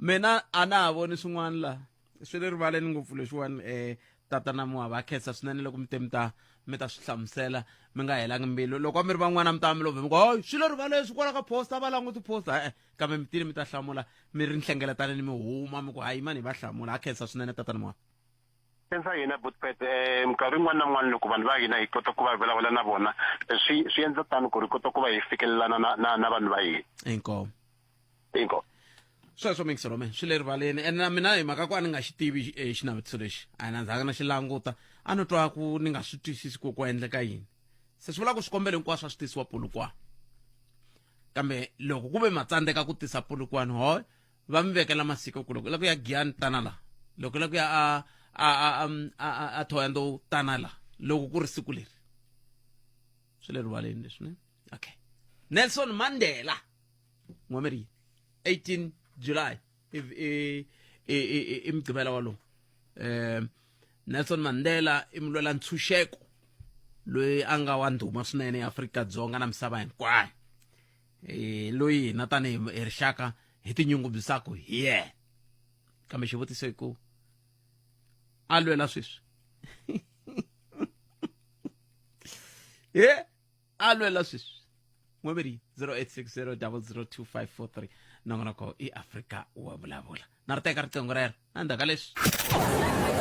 Mina a na ha voni swin'wana la swi le rivaleni ngopfu leswiwani um tatana muwa va khensa swinene loko mi te mi ta mi ta swi hlamusela mi nga helangi mbilu loko a mi ri van'wana mi ta mi lovhe mi ku hayi swi le rivaleni swi kwala ka posta va languti posta e-e kambe mi tile mi ta hlamula mi ri nhlengeletani mi huma mi ku hayi mani hi va hlamula ha khensa swinene tatana muwa Khensa hina Botpet eh minkarhi yin'wana na yin'wana loko vanhu va hina hi kota ku va vulavula na vona swi swi endla tano ku ri kota ku va hi fikelelana na na na vanhu va hina. Inkomu. Inkomu. Sweswo Mixrome swi le rivaleni ene na mina hi mhaka ku a ni nga xi tivi eh, xinavetiso lexi a na ndzhaka na xi languta a no twa ku ni nga swi twisisi ku ku endleka yini se swi vula ku swikombelo hinkwaswo a swi tisiwa Polokwane kambe loko ku ve ma tsandzeka ku tisa Polokwane ho va mi vekela masiku ku loko i la ku ya Giyani tana la loko i la ku ya a a a a a a Thohoyandou tana la loko ku ri siku leri swi le rivaleni leswi ne okay Nelson Mandela n'wameri 18 July i i i i mugqivela walowo eh Nelson Mandela i mulwela ntshunxeko loyi a nga wa ndhuma swinene eAfrika-Dzonga na misava hinkwayo eh loyi hina tanihi hi rixaka hi tinyungubyisaka hi yena kambe xivutiso i ku a lwela sweswi ye a lwela sweswi N'wemeri 0860 002543 nongonoko i Afrika wa vulavula. Na ri teka riqingho rero endzhaku ka leswi.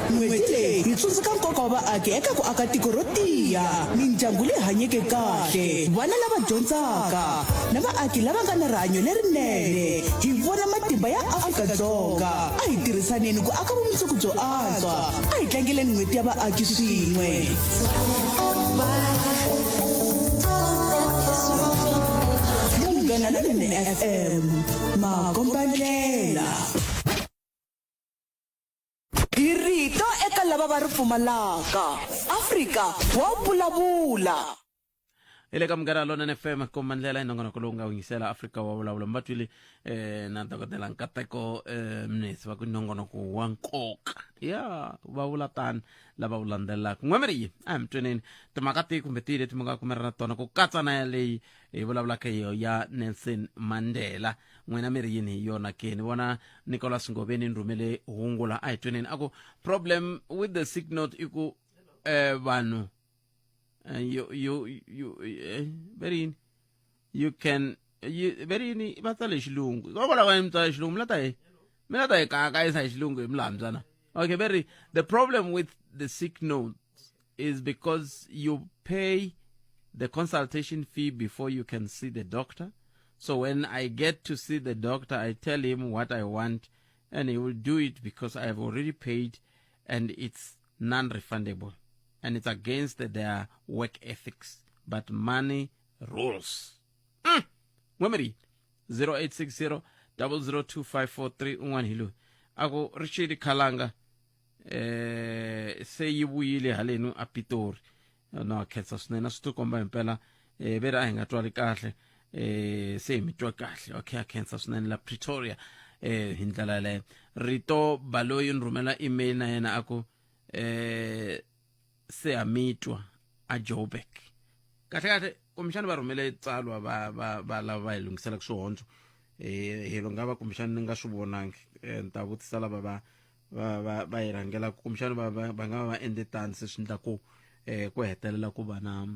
N'hweti leyi hi tsundzuka nkoka wa vaaki eka ku aka tiko ro tiya, mindyangu leyi hanyeke kahle, vana lava dyondzaka na vaaki lava nga na rihanyo lerinene. Hi vona matimba ya Afrika-Dzonga. A hi tirhisaneni ku aka vumundzuku byo antswa. A hi tlangeleni N'hweti ya Vaaki swin'we. Munghana Lonene FM, makombandlela. Hi rito eka lava va ri pfumalaka. Afrika wa vulavula. Hi le ka Munghana Lonene FM, kombandlela i nongonoko lowu nga yingisela Afrika wa vulavula. Mi va twile na dokodela Nkateko Mnisi va ku nongonoko wa nkoka. Ya va vula tani lava wu landzelelaka. N'wemeri yi a hi mi tweneni timhaka tihi kumbe tihi leti mi nga kumerana na tona ku katsa na yaleyi hi vulavulaka hi yo ya Nelson Mandela. N'wina mi ri yini hi yona ke? Ni vona Nicholas Ngoveni ni rhumele hungula, a hi tweneni a ku problem with the sick note i ku vanhu you, you, you, ve ri yini you can you, ve ri yini va tsale hi xilungu hikokwalaho ka yini mi tsala hi xilungu mi la ta hi mi la ta hi kayakayisa hi xilungu hi milambyana. Okay, very the problem with the sick note is because you pay the consultation fee before you can see the doctor. So when I get to see the doctor, I tell him what I want and he will do it because I have already paid and it's non-refundable and it's against their work ethics. But money rules. N'wemeri 0860 002543 un'wana hi loyi a ku Richard Khalanga se yi vuyile halenu a Pitori. No khensa swinene, swi tikomba himpela ve ri a hi nga twali kahle, se hi mi twa kahle. Okay, a khensa swinene la Pretoria hi ndlela yaleyo. Rito Baloyi ni rhumela email na yena a ku se ha mi twa a Joburg. Kahle kahle kumbexana va rhumele tsalwa va va va lava va hi lunghiselaka swihondzo helo nga va kumbexana ni nga swi vonangi. Ni ta vutisa lava va va va va yi rhangelaka kumbexana va va va nga va va endle tani se swi endla ku ku hetelela ku va na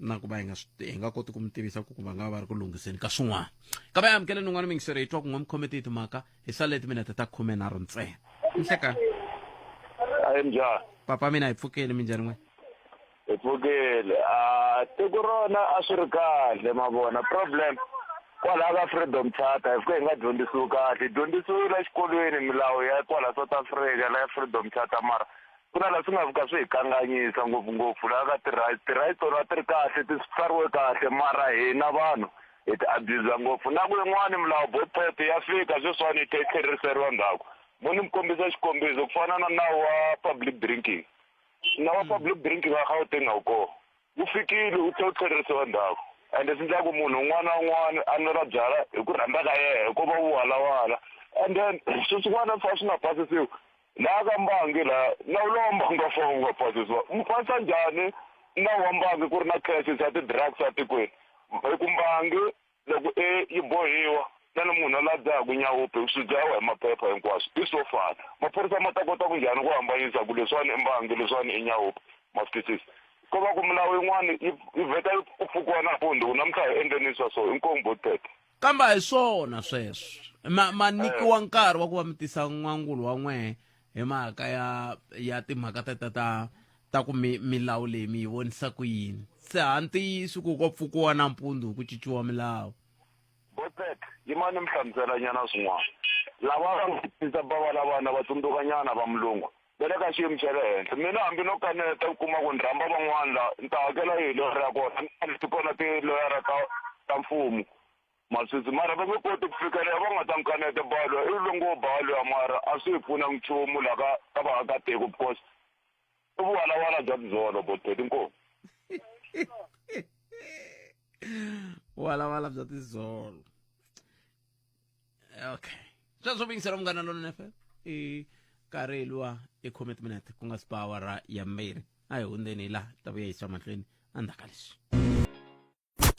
na ku va hi nga swi hi nga koti ku mi tivisa ku va nga va ri ku lunghiseni ka swin'wana. Ka va amukeleni un'wana mingisero hi twa ku n'we mi khome tihi timhaka hi sale timinete ta 13 ntsena. Nhlekani. Ayi njhani? Papa mina hi pfukile, minjhani n'we? Hi pfukile. A tiko rona a swi ri kahle ma vona. Problem kwalaha ka Freedom Charter hi fike hi nga dyondzisiwi kahle. Hi dyondzisiwile exikolweni milawu ya kwala South Africa la ya Freedom Charter mara ku na laha swi nga fika swi hi kanganyisa ngopfungopfu laha ka ti-rights. Ti-rights tona ti ri kahle ti tsariwe kahle mara hina vanhu hi ti abuse ngopfu. Na ku yin'wani milawu botpet ya fika sweswiwani yi tlhe yi tlheriseriwa ndzhaku. Mo ni mi kombisa xikombiso ku fana na nawu wa public drinking. Nawu wa public drinking wa Gauteng a wu kona. Wu fikile wu tlhe wu tlheriseriwa ndzhaku. Ende swi endla ku munhu un'wana na un'wana a nwela byalwa hi ku rhandza ka yena ko va vuwalawala. And then swilo swin'wana swi fanele swi nga pasisiwi. Laha ka mbangi laha nawu lowa mbangi wa fanele wu nga pasisiwa. Mi pasa njhani nawu wa mbangi ku ri na cases ya ti-drugs etikweni? Hi ku mbangi loko e yi bohiwa na ni munhu la dzahaku nyaope swi dzahiwa hi maphepha hinkwaswo i swo fana. Maphorisa ma ta kota ku njhani ku hambanyisa ku leswiwani i mbangi leswiwani i nyaope? Ma swi twisisa? Ko va ku milawu yin'wani yi yi vheta yi pfukiwa nampundzu ku namuntlha hi endleni swa so inkomu botpet. Kambe a hi swona sweswo. Ma ma nyikiwa nkarhi wa ku va mi tisa n'wangulo wa n'wehe hi mhaka ya ya timhaka teta ta ta ku mi milawu leyi mi yi vonisa ku yini. Se ha ntiyiso ku ko pfukiwa nampundzu ku cinciwa milawu. Botpet, yimani mi hlamusela nyana swin'wana. Lava va nga tisa bava la vana va tsundzuka nyana va mulungu. Va le ka xiyimo xa le henhla. Mina hambi no kaneta u kuma ku ni rhamba van'wana la ni ta hakela yihi loyara ya kona? Ni ti kona tiloyara ta ta mfumo maswisi mara va nge koti ku fikelela va nga ta ni kaneta ba luya i lo ngo ba luya mara a swi hi pfunangi nchumu la ka ka vaakatiko because i vuwalawala bya tizolo botpet inkomu. Vuwalawala bya tizolo. Okay, sweswo vuyingisela Munghana Lonene FM i nkarhi luwa i khome timinete ku nga si ba awara ya mbirhi. A hi hundzeni hi laha ta vuya yisiwa mahlweni endzhaku ka leswi.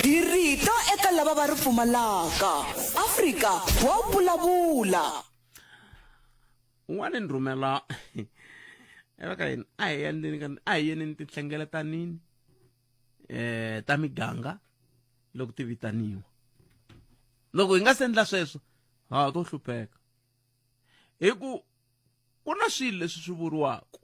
Hi rito eka lava va ri pfumalaka. Afrika wa vulavula. Un'wana ni rhumela eva ka yini a hi endleni ka a hi yeneni tinhlengeletanini ta miganga. loko ti vitaniwa loko hi nga se endla sweswo ha to hlupheka hi ku ku na swilo leswi swi vuriwaka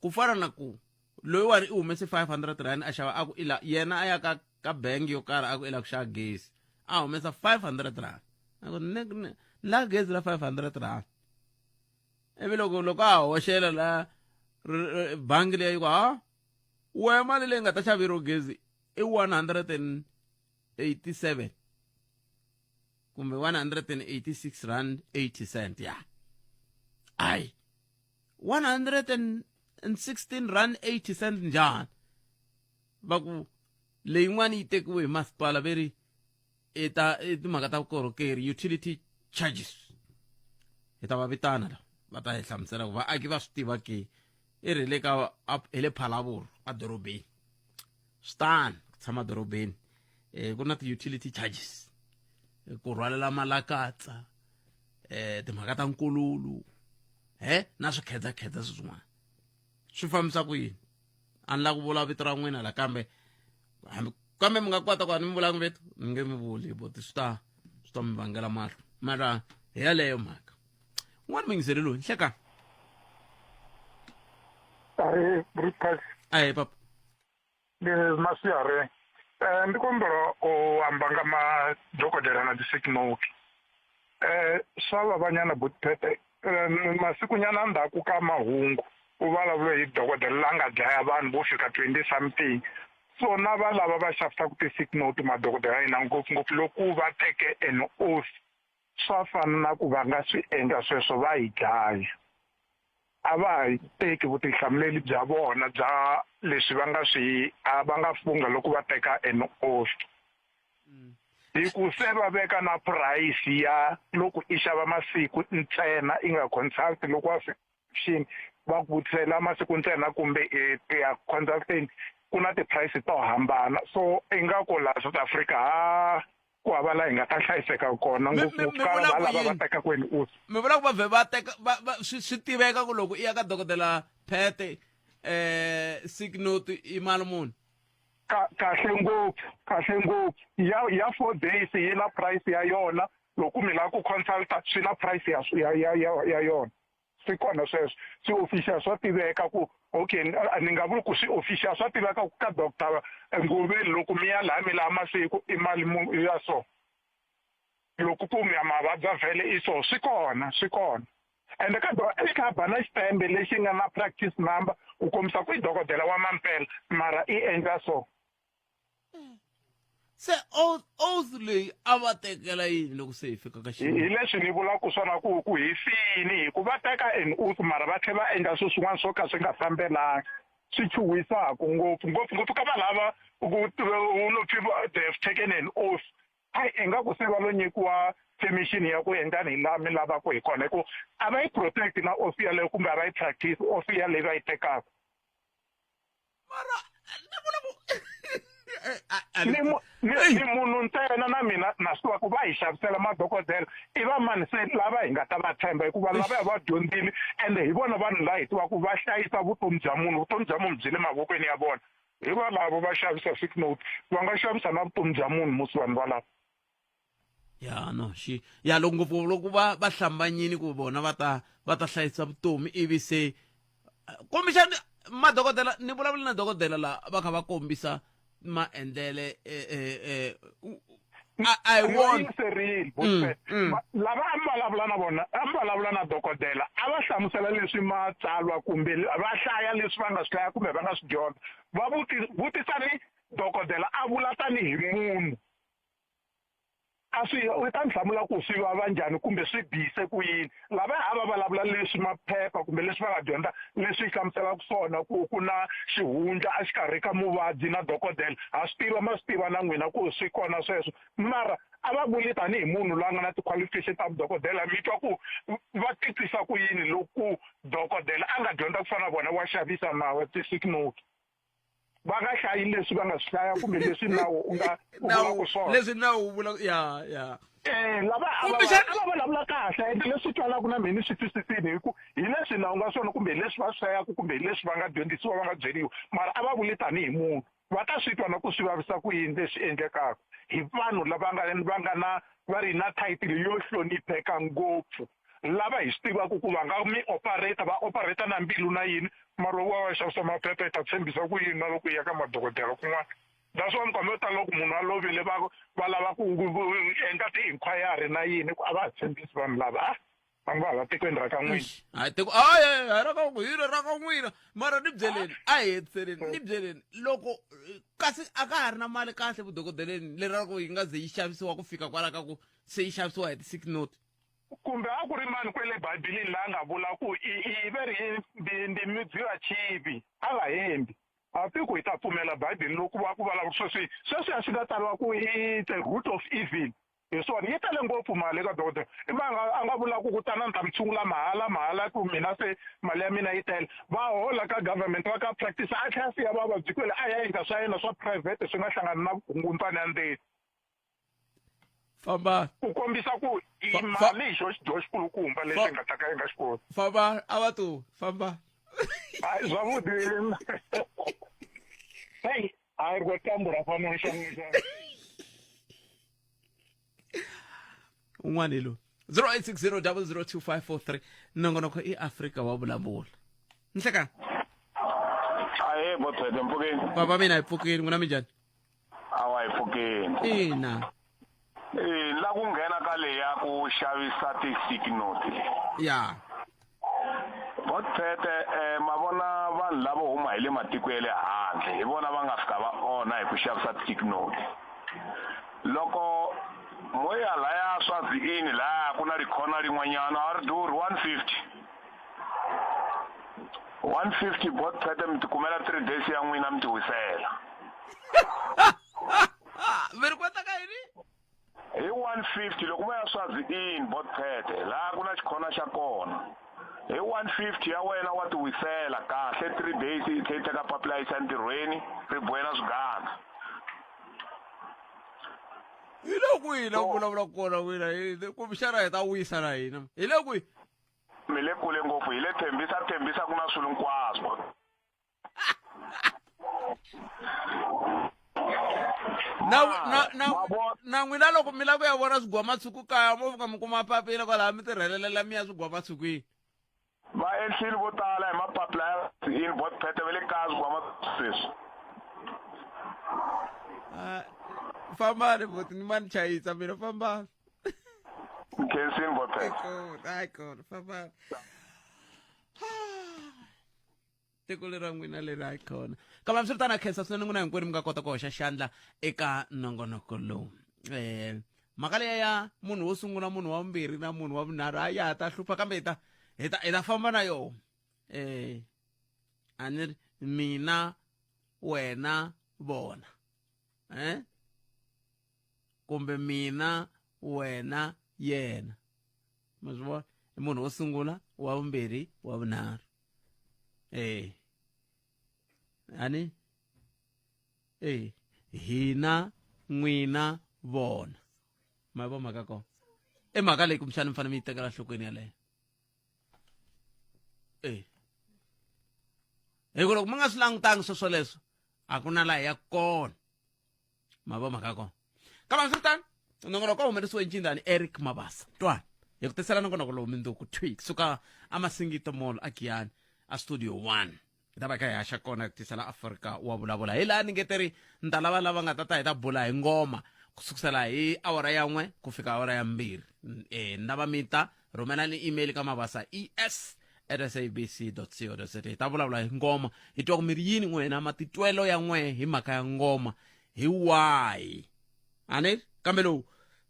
ku fana na ku loyiwani i humese 500 rand a xava a ku ila yena a ya ka ka bangi yo karhi a ku i la ku xava gezi a humesa 500 rand a ku ni la gezi ra 500 rand ivi loko loko a hoxela la bangi leyi ku ha we mali leyi nga ta xaveriwa gezi i 187 kumbe 186 rand 80 cent ya ayi 116 rand 80 cent njhani va ku leyin'wana yi tekiwe hi masipala ve ri i ta i timhaka ta vukorhokeri utility charges hi ta va vitana la va ta hi hlamusela ku vaaki va swi tiva ke i ri le ka hi le phalavuru edorobeni swi tani ku tshama dorobeni um ku na ti-utility charges ku rhwalela malakatsa um timhaka ta nkululu he na swikhedzakhedza swin'wana swi fambisa ku yini a ni la ku vula vito ra n'wina la kambe hambi kambe mi nga kota ku a ni mi vulanga vito ni nge mi vuli boti swi ta swi ta mi vangela mahlo mara hi yaleyo mhaka un'wana muyingiseri loyi nhlekani Ahee, Brutus. Ahee, papa. Ndi masiari. Eh, ndi kombela u amba nga madokodela na dzisikinoki. Eh, swa vavanyana Butphete, eh, masikunyana ndzhaku ka mahungu ku vulavule hi dokodela la nga dlaya vanhu vo fika 20 something. So na va lava va xavisaka ti-sick note madokodela ya hina ngopfungopfu loko va teke an oath swa fana na ku va nga swi endla sweswo va hi dlaya a va ha teki vutihlamuleri bya vona bya leswi va nga swi a va nga fungha loko va teka an oath hi ku se va veka na price ya loko i xava masiku ntsena i nga consult loko wa xini va ku vutisela masiku ntsena kumbe i ya consulting ku na ti-price to hambana so ingaku laha South Africa ha ku hava laha hi nga ta hlayiseka kona ngopfungopfu ka vula va ku lava va yini? tekaka in oath mi vula ku va vhe va teka va, va, swi, swi tiveka ku loko i ya ka dokodela phete eh sick note i mali muni Ka, kahle ngopfu kahle ngopfu ya ya four days yi na price ya yona loko mi lava ku consulta swi na price ya ya ya ya, ya yona swi kona sweswo swi official swa tiveka ku okay ni nga vuli ku swi official swa tiveka ku ka doctor Ngoveni loko mi ya laha mi lava masiku i mali ya so loko ku mi ya mavabya vhele i so swi kona swi kona ende ka i kha ba na xitembe lexi nga na practice number ku kombisa ku i dokodela wa mampela mara i endla so se oath oath leyi a va tekela yini loko se hi fika ka hi hi leswi ni vulaka swona ku ku hi fini hi ku va teka an oath mara va tlhela va endla swilo swin'wana swo ka swi nga fambelani swi chuhisaka ngopfu ngopfungopfu ka vanhu lava ku u lo pfi they have taken an oath hayi ingaku se va lo nyikiwa permission ya ku endlani hi laha mi lavaka hi kona hi ku a va yi protect na oath yaleyo kumbe a va yi practice oath yaleyo va yi tekaka mara ni vula ku ni mu- ni ni munhu ntsena na mina na swi tiva ku va hi xavisela madokodela i va mani se lava hi nga ta va tshemba hikuva lavaya va dyondzile ende hi vona vanhu lava hi tivaka va hlayisa vutomi bya munhu vutomi bya munhu byi le mavokweni ya vona hi valavo va xavisa sick note va nga xavisa na vutomi bya munhu musi vanhu valavo ya no xi ya loko ngopfu loko va va hlambanyini ku vona va ta va ta hlayisa vutomi ivi se kumbexani madokodela ni vulavula na dokodela la va kha va kombisa maendlele eh, eh, eh, a hi Ni wona yingiserile Butfet. Lava a mi vulavula na vona a mi vulavula na dokodela a va hlamusela leswi matsalwa kumbe va hlaya leswi va nga swi hlaya kumbe va nga swi dyondza va vutisani dokodela a vula tanihi munhu a swi u ta ni hlamula ku swi vava njhani kumbe swi bise ku yini lava a va vulavula leswi maphepha kumbe leswi va nga dyondza leswi hlamuselaka swona ku ku na xihundla exikarhi ka muvabyi na dokodela ha swi tiva ma swi tiva na n'wina ku swi kona sweswo mara a va vuli tanihi munhu loyi a nga na ti-qualification ta vudokodela mi twa ku va titwisa ku yini loko dokodela a nga dyondza ku fana na vona wa xavisa mawa ti-sick note va nga hlayi leswi va nga swi hlaya kumbe leswi nawu u nga u vulaka swona leswi nawu wu vulaka ya ya Eh, lava a va a va vulavula kahle ende leswi twalaka na mina ni swi twisisini hi ku hi leswi nawu nga swona kumbe hi leswi va swi hlayaka kumbe hi leswi va nga dyondzisiwa va nga byeriwa mara a va vuli tanihi munhu Va ta swi twa na ku swi vavisa ku yini leswi endlekaka hi vanhu lava nga va nga na va ri na title yo hlonipheka ngopfu lava hi swi tivaka ku va nga mi operate va operate na mbilu na yini mara wa wa xavisa maphepha hi ta tshembisa ku yini na loko hi ya ka madokodela kun'wana that's why minkarhi yo tala loko munhu a lovile va va lava ku endla ti-inquiry na yini ku a va ha tshembisi vanhu lava a va ngo hala tikweni ra ka n'wina hayi tiko hayi hayi ra ka hi ra ka n'wina mara ni byeleni a hi hetiseleni ni byeleni loko kasi a ka ha ri na mali kahle vudokodeleni leri ra ku yi nga ze yi xavisiwa ku fika kwala ka ku se yi xavisiwa hi ti-six note kumbe a ku ri mani kwele bibeleni laha nga vula ku i i ve ri ndi ndi mudziva chivi a nga hembi a ti ku hi ta pfumela bibele loko va ku vulavula sweswi sweswi a swi nga tsariwa ku i the root of evil hi swona yi tele ngopfu mali eka dokodela i va nga a nga vula ku ku tana ni ta mi tshungula mahala mahala ku mina se mali ya mina yi tele va hola ka government va ka practice a tlhela siya vavabyi kwele a ya endla swa yena swa private swi nga hlangani na vukungundzwana ya ndzeni famba ku kombisa ku i mali hi xo xidyoho xikulukumba lexi nga ta ka yi nga xi koti famba a va tu famba hayi zwavhuḓi hei hayi ri khou tambula fhano shangoni un'wana hi lowu 0860002543 nongonoko i afrika wa vulavula nhlekani ahe bothete mpfukeni baba mina hi pfukini n'wina minjhani awa hi pfukeni ina Eh, la ku nghena ka leya ku xavisa ti-sick note leyi ya Bothete eh, ma vona vanhu lavo huma hi le matiko ya le handle hi vona va nga fika va onha hi ku xavisa ti-sick note loko mo ya laya Swaziini laya ku na rikhona rin'wanyana a ri durhi 150 150 Bothete mi tikumela 3 days ya n'wina mi tiwisela mi ri kwata ka yini hi 150 loko mo ya Swazi Inn Bothete laha ku na xikhona xa kona hi 150 ya wena wa tiwisela kahle 3 days i tlhe i teka papila yisa entirhweni ri bohela swiganga hi le kwihi la ku vulavula kona n'wina kumbexana hi ta wisa na hina hi le kwihi mi le kule ngopfu hi le thembisa thembisa ku na swilo hinkwaswo na na na na n'wina loko mi lava ku ya vona swigwamatshuku kaya mo fika mi kuma papila kwalaha mi tirhelelela mi ya swigwamatshukwini va enhlini vo tala hi mapapila ya in bot phete va le kaya swigwama sweswi Ah, fambani buti ni mani chayisa mina fambani nkhensini bot phete hayi kona fambani tiko leri ra n'wina leri hayi kona kambe hambiswiritano a khensa swinene n'wina hinkwenu mi nga kota ku hoxa xandla eka nongonoko lowu um mhaka leya ya munhu wo sungula munhu wa vumbirhi na munhu wa vunharhu a ya ha ta hlupha kambe hi ta hi ta hi ta famba na yona um a ni ri mina wena vona eh kumbe mina wena yena ma swi vona i munhu wo sungula wa vumbirhi wa vunharhu eh ani eh hina n'wina vona ma yi vo mhaka kona i mhaka leyi kumbexana mi fanele mi yi tekela nhlokweni yaleyo eh hi ku loko mi nga swi langutanga swo swoleswo a ku na laha ya kona ma vo mhaka kona kambe hambiswiritano nongonoko wa humelerisiwe ncindani eric mabasa twana hi ku tisela nongonoko lowu mindzuku thwi kusuka amasingito mall a giyani a studio 1 hi ta va hi kha hi haxa kona hi ku tisela afrika wa vulavula hi laha ni nge te ri ni ta lava lava nga ta ta hi ta bula hi ngoma ku sukusela hi awara ya n'we ku fika awara ya mbirhi um ni lava mi ta rhumelani email ka mabasa es at sabc co za hi ta vulavula hi ngoma hi twa ku mi ri yini n'wena matitwelo ya n'we hi mhaka ya ngoma hi wahi a ni kambe lowu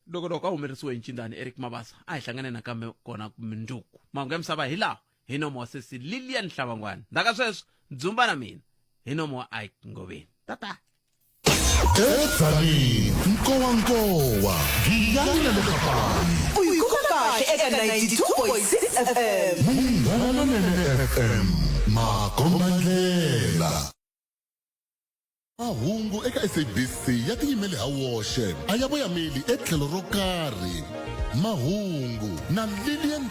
loko loko a humelerisiwe hi ncindani eric mabasa a hi hlangane nakambe kona mindzuku mahungu ya misava hi lawa hi nomo wa sesi lilian hlavangwani ndzhaka sweswo dzumba na mina hi nomo wa ike ngoveni tata Edzanini, Nkowankowa, Giyani na le Kapani. U yi kuma kahle eka 92.6 FM. Munghana Lonene FM, makombandlela. Mahungu eka SABC ya tiyimele ha woxe, a ya voyameli etlhelo ro karhi. Mahungu na Lilian.